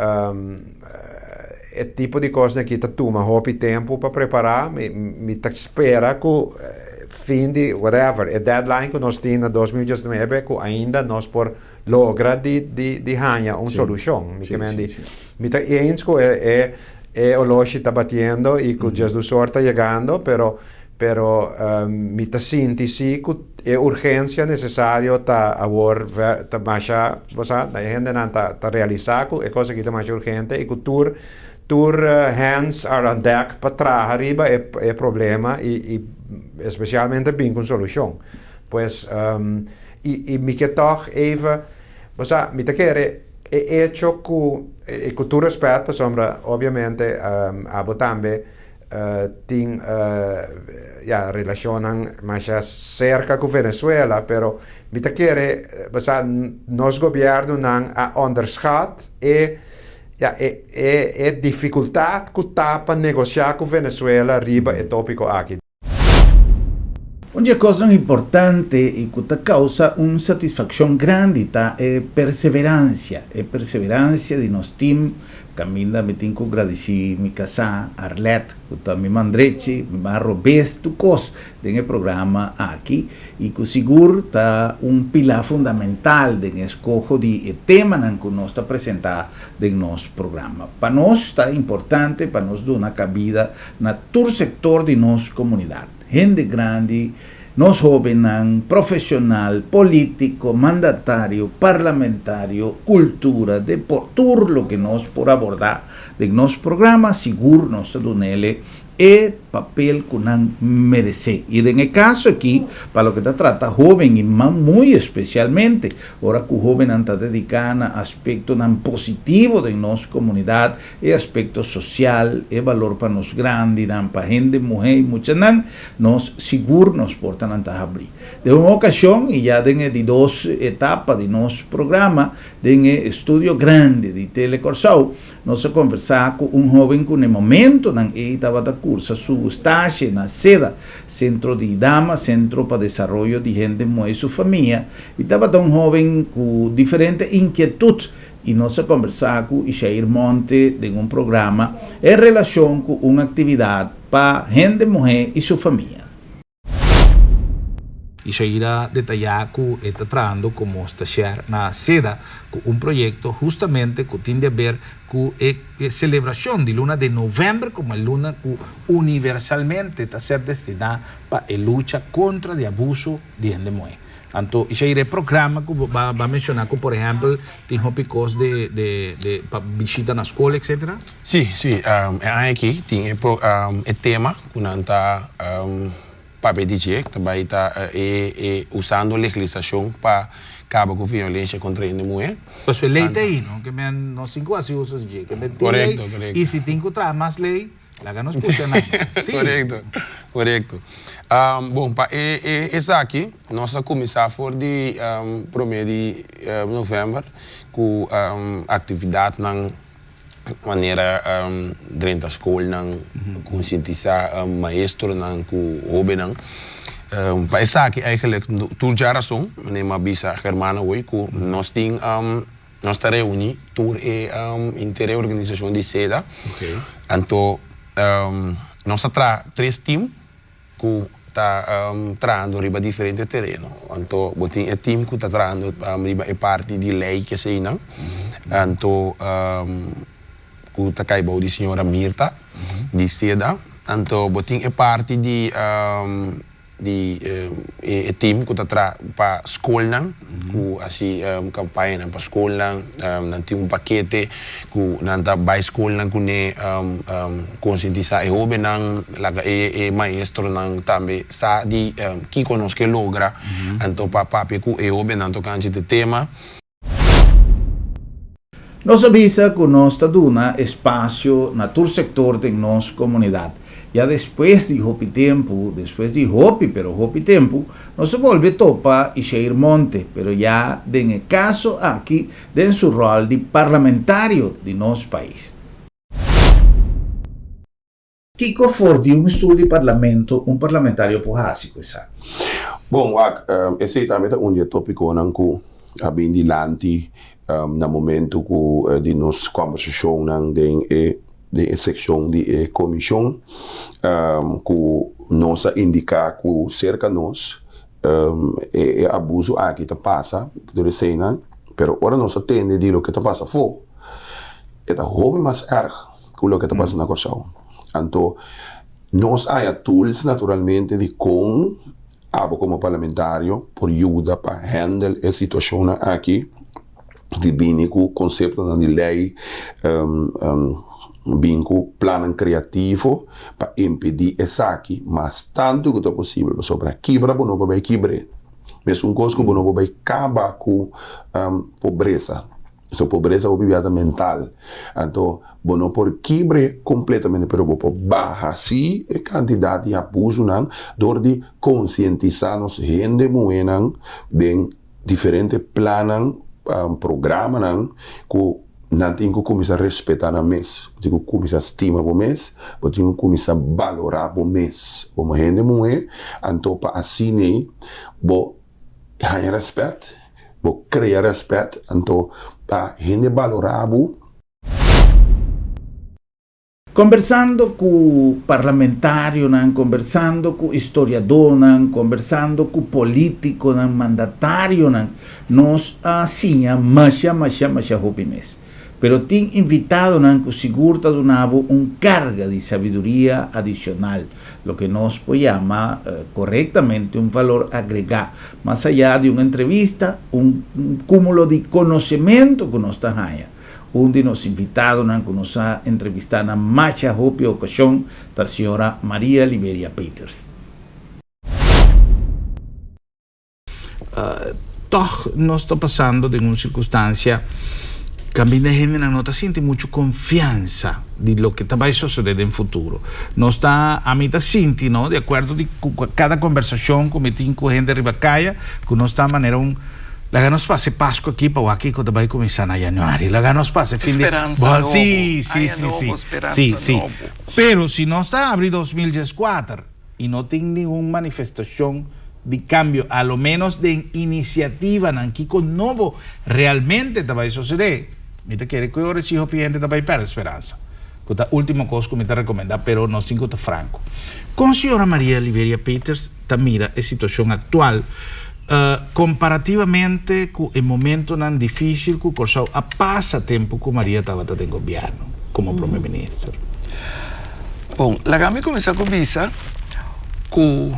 e tipo di kosnan aki ta tuma hopi tempu pa prepará, mi mi ta spera ku fin di whatever e deadline ku nos tin na 2019 ku ainda nos por logra di di di haña un solushon. Mi ke men di mi ta eens ku e e e oloshi ta batiendo i ku djesdusor ta yegando pero Pero mi ta sinti si ku e urgensia nesesario ta awor ta masha, bo sa, e hendenan ta ta realisá ku e kos aki ta masha urgente i ku tur tur hands are on deck pa traha riba e e problema i i espesialmente bin ku un solushon. Pues i i mi ke tòg even, bo sa, mi ta kere e echo ku i ku tur rèspèt pasobra obviamente abo tambe tin ya relashonnan masha serka ku Venezuela pero mi ta kere bo sa nos gobièrnunan a onderschat e ya e e e difikultat ku ta pa negosiá ku Venezuela riba e topiko aki. Un di e kosnan importante i ku ta kousa un satisfakshon grandi ta e perseveransia, e perseveransia di nos tim. Kaminda mi tin ku gradisí mi kasá, Arlette, ku ta mi man drechi, mi man robes, tur kos den e programa aki i ku sigur ta un pilá fundamental den e eskoho di e temanan ku nos ta presentá den nos programa. Pa nos ta importante pa nos duna kabida na tur sektor di nos komunidat, hende grandi, Nos hóbennan, profesional, polítiko, mandatario, parlamentario, kultura, depor, tur loke nos por abordá den nos programa, sigur nos ta dun'ele e papel ku nan meresé. I den e kaso aki, pa loke ta trata hóben i muy espesialmente ora ku hóbennan ta dediká na aspektonan positivo den nos komunidat, E aspekto sosial, e balor pa nos grandinan, pa hende muhé i muchanan, nos sigur nos portanan ta habrí. Den un okashon, i ya den e di dos etapa di nos programa, den e estudio grandi di Tele Kòrsou, nos a konversá ku un hóben ku n'e momentonan ei tabata kursa su stashe na seda, Sentro di Dama, Sentro pa Desaroyo di Hende Muhé i Su Famia, i tabata un hóben ku diferente inkietut. I nos a kombersá ku Ishair Monte den un programa en relashon ku un aktividat pa hende muhé i su famia. Ishair a detayá ku e ta trahando komo stashèr na seda ku un proyekto hustamente ku tin di aber ku e selebrashon di luna di novèmber komo e luna ku universalmente ta ser destiná pa e lucha kontra di abuso di hende muhé. Anto Ishair e programa ku bo ba menshoná ku por ehèmpel tin hopi kos de de de pa bishita na skol etcetera? Sí, sí. E aña aki tin e pro e tema ku nan ta papia di dje ta bai ta e e usando legislashon pa kaba ku violensha kontra hende muhé. Pasobra e lei ta ei, no? Ke men no sin ku hasi uso di dje. Ke men tin lei i si tin ku traha mas lei. Laga nos pusha nan. Sí. Korekto, korekto. Bon, pa e e esaki nos a kuminsá for di promé di novèmber ku aktividatnan manera drenta skolnan, konsientisá maestronan ku hóbennan. Pa esaki eigenlijk tur djarason, manera mi a bisa Germano awor, ku nos tin Nos ta reuní tur e inter e organisashon di seda. Anto nos a traha tres tim ku ta trahando riba diferente tereno. Anto bo tin e tim ku ta trahando riba e parti di lei keseinan. Anto ku ta kai bou di señora Mirta di seda. Anto bo tin e parti di. Di e team ku ta traha pa skolnan, ku hasi kampañanan pa skolnan, nan tin un pakete ku nan ta bai skolnan kuné konsientisá e hóbennan, laga e maestronan tambe sa di kiko nos ke logra, anto pa papia ku e hóbennan tokante di tema. Nos a bisa ku nos ta duna espasio na tur sektor den nos komunidat. Ya despues di hopi tempu, despues di hopi pero hopi tempu, nos a bolbe topa Isheir Monte, pero ya den e kaso aki den su ròl di parlamentario di nos pais. Kiko for di un stul di parlamento un parlamentario por hasi ku esaki? Bon, wak, esei tambe ta un di e topikonan ku a bin dilanti na momento ku di nos kòmbersashonnan den e den e sekshon di e komishon, ku nos a indiká ku serka nos e abuso aki ta pasa tur eseinan, pero ora nos a tende di loke ta pasa afó, e ta hopi mas èrg. ku loke ta pasa na Kòrsou. Anto nos haña tools naturalmente di kon abo komo parlamentario por yuda pa handle e situashonnan aki di bini ku konseptonan di lei, bin ku plannan kreativo pa impedí esaki mas tantu ku ta posibel pasobra kibra bo no por bai kibr'é, mesun kos ku bo no por bai kaba ku pobresa. So pobresa hopi bia ta mental. Anto bo no por kibre completamente pero bo por baha si e cantidad di abusonan door di concientisa nos hende muhenan den diferente plannan, programanan cu nan tin cu cuminsa respeta nan mes. Bo tin cu cuminsa stima bo mes, bo tin cu cuminsa balora bo mes como hende muhe anto pa asina bo haña rèspèt, bo krea rèspèt, anto pa hende balorá bo. Kombersando ku parlamentarionan, kombersando ku historiadónan, kombersando ku polítikonan, mandatarionan, nos a siña masha, masha, masha hopi mes. Pero tin invitadonan ku sigur ta duna bo un karga di sabiduria adishonal, loke nos por yama korektamente un valor agregá. Mas ayá di un entrevista, un kúmulo di konosementu ku nos ta haña. Un di nos invitadonan ku nos a entrevistá na masha hopi okashon ta señora Maria Liberia Peters. Tòg nos ta pasando den un sirkunstansia kaminda e hendenan no ta sinti muchu konfiansa di loke ta bai sosodé den futuro. Nos ta, ami ta sinti, no, di akuerdo di kada kombersashon ku mi tin ku hende riba kaya, ku nos ta manera un, laga nos pasa e Pasku aki pa wak kiko ta bai kuminsá na yanüari, laga nos pasa e fin di, Speransa nobo, sí, sí, aña sí, nobo, sí, speransa sí, sí. nobo. Pero si nos ta abri 2014 y no tin ningun manifestacion di cambio, a lo menos den iniciativanan kico nobo realmente ta bay sucede, mi ta kere cu e ora si hopi hende ta bay perde speransa, cu ta ultimo cos cu mi ta recomenda, pero nos tin cu ta franco. Con señora Maria Liberia Peters ta mira e situacion actual comparativamente cu e momentonan dificil cu Corsou a pasa tempo cu Maria tabata den gobierno como Prome Minister? Bon, laga mi kuminsá ku bisa ku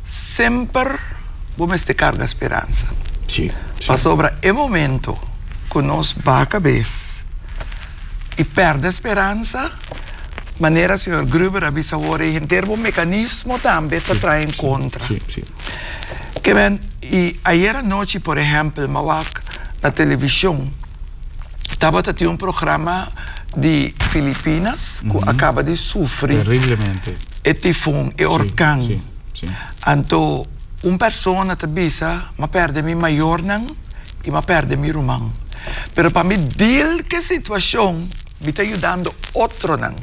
semper bo mester karga speransa. Pasobra e momento ku nos baha kabes i pèrdè speransa, manera señor Gruber a bisa awor, e henter bo mekanismo tambe ta traha en kontra. Ke men, i ayer anochi por ehèmpel mi a wak na televishon. Tabata tin un programa di Filipinas ku a kaba di sufri Terriblemente. e tifon, e orkan. Sí, sí. Anto un persona ta bisa, M'a pèrdè mi mayornan i m'a pèrdè mi ruman. Pero pa mi deal ku e situashon, mi ta yudando otronan.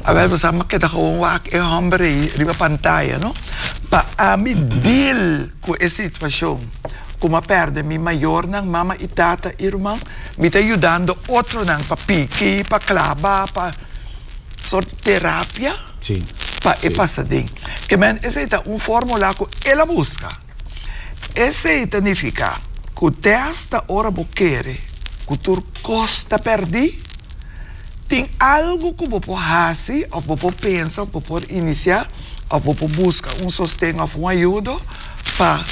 Awel bo sa m'a keda gewoon wak e hòmber ei riba pantaya, no? Pa ami deal ku e situashon. Ku m'a pèrdè mi mayornan, mama i tata i ruman, mi ta yudando otronan pa piki, pa klaba, pa sort di terapia pa e pasa den. Ke men esei ta un fórmula ku el a buska. Esei ta nifiká ku te asta ora bo kere ku tur kos ta pèrdí, tin algu ku bo por hasi òf bo por pensa òf bo por inisiá òf bo por buska un sosten òf un ayudo pa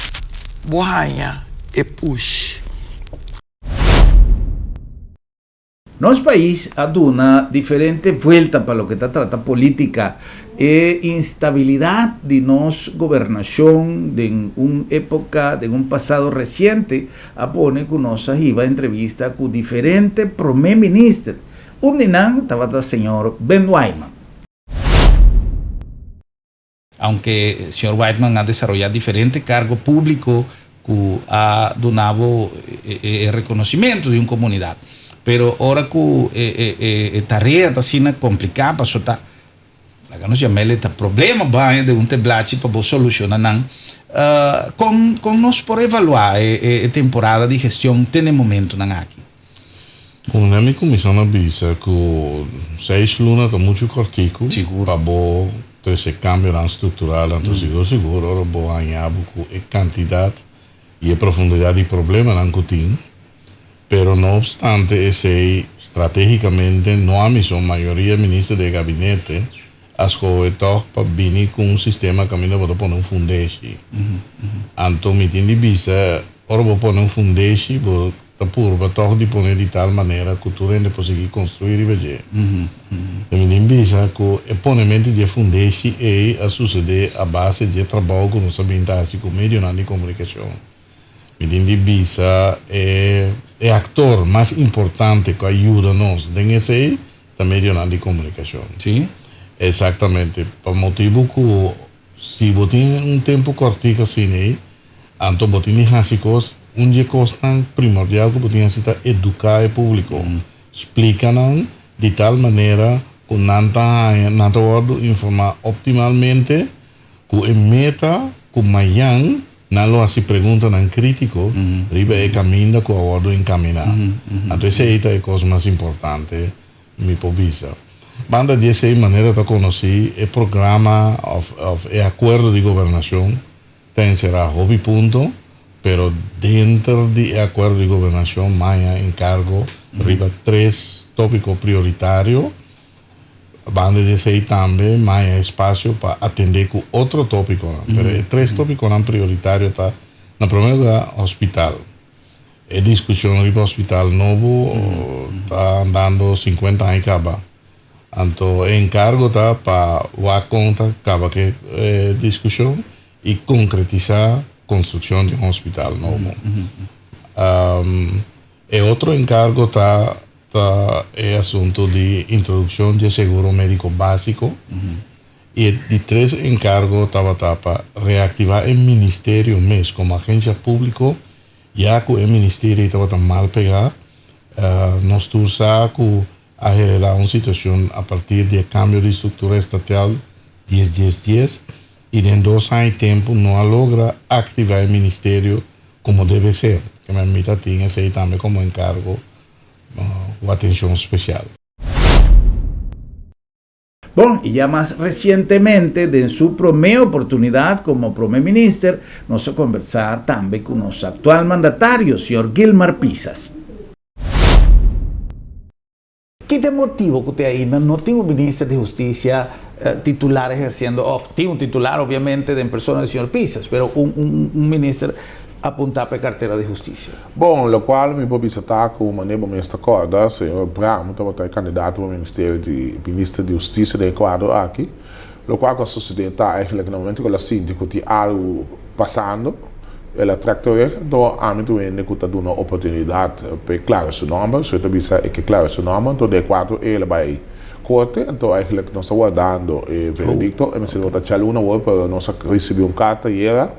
bo haña e push. Nos pais a duna diferente vuelta pa loke ta trata politica. E instabilidad di nos gobernacion den un epoca, den un pasado reciente, a pone cu nos a hiba entrevista cu diferente prome minister. Un di nan tabata señor Ben Wyman. Aunke señor Whiteman a desaroyá diferente kargo públiko ku a duna bo e rekonosimentu di un komunidat, pero ora ku e tarea ta asina kompliká pasobra ta, laga nos yam'el, ta problema baña den un teblachi pa bo solushoná nan, kon kon nos por evaluá e temporada di gestion te na e momentunan aki? Bon, mi kuminsá na bisa ku seis luna ta muchu kòrtiku pa bo trese kambionan struktural. Anto sigur sigur ora bo haña bo ku e kantidat i e profundidat di problemanan ku tin. Pero no opstante esei, stratégikamente no ami so, mayoria minister di e gabinete a skohe tòg pa bini ku un sistema kaminda bo ta pone un fundeshi. Anto mi tin di bisa, ora bo pone un fundeshi bo. Ta purba tòg di pone di tal manera ku tur hende por sigui konstruí riba dje. E mi tin bisa ku e ponementu di e fundeshi ei a susedé a base di e trabou ku nos a bin ta hasi ku medionan di komunikashon. Mi tin di bisa e e aktor mas importante ku a yuda nos den esei ta medionan di komunikashon. Eksaktamente, pa motibu ku si bo tin un tempu kòrtiku asina ei, Anto bo tin di hasi kos, un dje kosnan primordial ku bo tin hasi ta eduká e públiko. Splika nan di tal manera ku nan ta haña, nan ta wòrdu informá optimalmente ku e meta ku mayan nan lo hasi preguntanan krítiko riba e kaminda ku a wòrdu enkaminá. Anto esei ta e kos mas importante mi por bisa. Banda di esei manera ta konosí e programa òf e akuerdo di gobernashon Ta enserá hopi punto, pero denter di e akuerdo di gobernashon maña enkargo riba tres tópiko prioritario. Banda di esei tambe maña espasio pa atendé ku otro tópikonan. Pero e tres tópikonan prioritario ta, na promé lugá, hospital. E diskushon riba hospital nobo ta andando sinkuenta aña kaba. Anto e enkargo ta pa wak kon ta kaba ku e diskushon i konkretisá konstrukshon di un hospital nobo. E otro enkargo ta ta e asuntu di introdukshon di e seguro médiko básiko. I e di tres enkargo tabata pa reaktivá e ministerio mes komo agensia públiko ya ku e ministerio ei tabata mal pegá. Nos tur sa ku A heredá un situashon a partir di e kambio di struktura estatal dies dies dies i den dos aña i tempu no a logra aktivá e ministerio komo debe ser. Kemey mi ta tin esei tambe komo enkargo ku atenshon spesial. Bon, y ya mas recientemente, den su prome oportunidad como Prome Minister, nos a conversa tambe cu nos actual mandatario, señor Gilmar Pisas. Ki ta e motibo cu te ainda no tin un Minister di Husticia titular eherciendo, of tin un titular obviamente den persona di señor Pisas, pero un un Minister apunta pa e cartera di Husticia? Bon, locual mi por bisa ta cu manera bo mes ta corda, señor Braam tabata e candidato pa ministerio di Minister di Husticia den e cuadro aki. Locual cu a sucede ta eigenlijk na momento cu el a sinti cu tin algo pasando. El a trek terug, anto ami tur hende ku ta duna oportunidat pa e klara su nòmber, so e ta bisa e ke klara su nòmber, anto den e kuatro el a bai korte, anto eigenlijk nos ta wardando e veredikto, e mester ta djaluna awor, pero nos a risibí un karta ayera,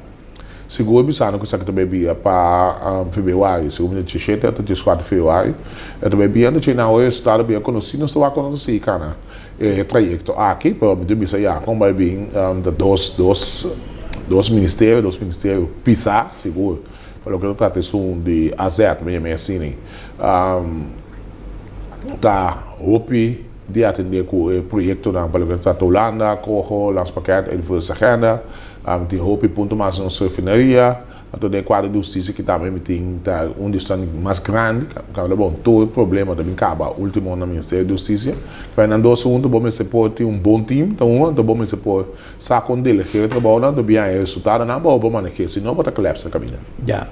sigur bisando ku esaki ta bai bira pa februari, segun mi ta diesshete òf ta dieskuater februari, e ta bai bira, anto djei nan awor e resultado a bira konosí, nos ta wak kon nos ta sigui kana. E trayecto aki, pero mi ta bisa ya con bay bin ta dos, dos, dos ministerio, dos ministerio pisa, sigur, pa loke ta trata esun di AZ, mi yama e asina, ta hopi di atende cu e proyectonan pa loke ta trata Hulanda, Coho, Landspakket, Uitvoeringsagenda, tin hopi punto mas nos refineria. Anto den e kuadro di hustisia ki tambe mi tin ta un di esnan mas grandi, kaminda bon tur problema ta bin kaba ultimo na Ministerio di Hustisia. Pero nan dos huntu bo mester por tin un bon team ta un, anto bo mester por sa kon delegera e trabounan anto bin haña e resultadonan pa bo por maneh'é, si no bo ta kolèpsa na kaminda. Ya.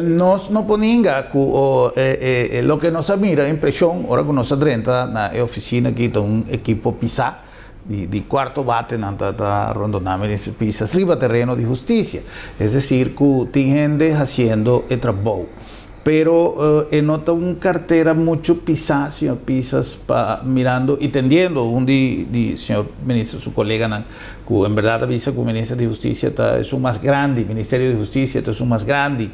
Nos no por ninga ku e loke nos a mira, impreshon ora ku nos a drenta na e ofisina aki ta un ekipo pisá. Di cuarto bate nan ta ta rondona Minister Pisas riba tereno di husticia. Es decir cu tin hende haciendo e trabou. Pero e no ta un cartera mucho pisa, señor Pisas, pa mirando y tendiendo un di di señor Minister su coleganan cu en berdad a bisa cu Minister di Husticia ta esun mas grandi, Ministerio di Husticia ta esun mas grandi.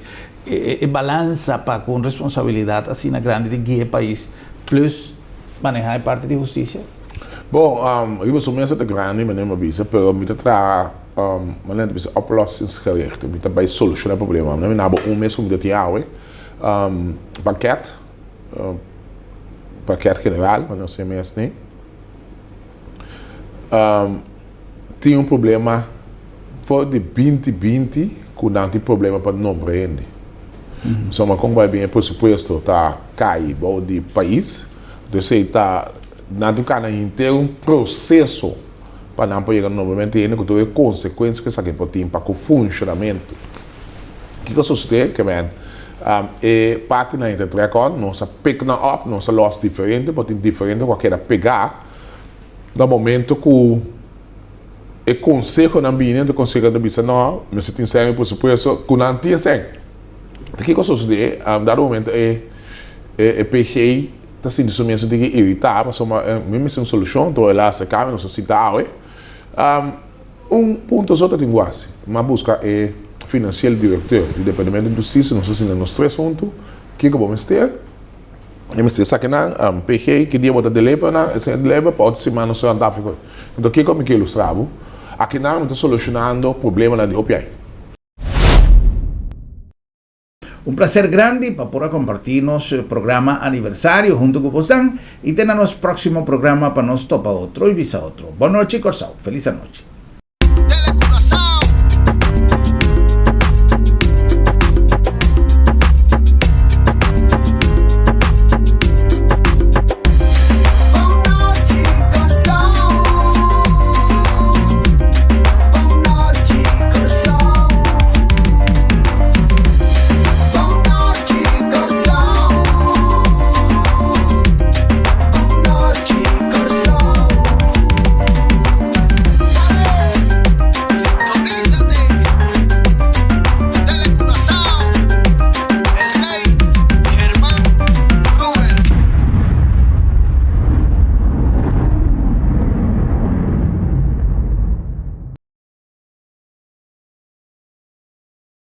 E balansa pa cu un responsabilidad asina grandi di guia e pais plus maneha e parti di husticia? Bon, riba su mesa ta grandi, manera mi a bisa, pero mi ta traha, manera mi ta bisa, oplossingsgericht. Mi ta bai soluciona e problema. Mi na bo un mes cu mi ta tin awe, pakket, pakket general, manera nos ta yama esne. Tin un problema for di binti binti ku nan tin problema pa nombra hende. Pasobra kon bai bin e presupuesto ta kai bou di pais, entonces esei ta nan tin kana henter un proseso pa nan por yega na nombramentu di hende ku tur e konsekuensia ku esaki por tin pa ku funshonamentu. Kiko a sosodé? Ke men e partinan e ta trek on, nos a pick nan up, nos a lòs diferente, por tin diferente ku a keda pegá. Na momento ku e konsehonan bini, e konsehonan ta bisa, no, mester tin sèn, por supuesto ku nan tin e sèn. Ta kiko a sosodé? Dado momento e e PG ta sinti su mes un tiki iritá pasobra mi mester un solushon, enton el a aserká mi, nos a sinta awe. Un punto so ta tin ku hasi, mi a buska e financieel directeur di departamento di hustisia, nos a sinta nos tres huntu, kiko bo mester? E mester esaki nan, PG, ki dia bo ta deliver nan? Esei deliver pa otro siman nos ta Africa. Enton kiko mi ke ilustra bo? Aki nan mi ta solucionando problemanan di hopi aña. Un placer grandi pa por a comparti nos programa aniversario hunto cu bosnan y te na nos proximo programa pa nos topa otro y bisa otro. Bon nochi Corsou. Feliz anochi.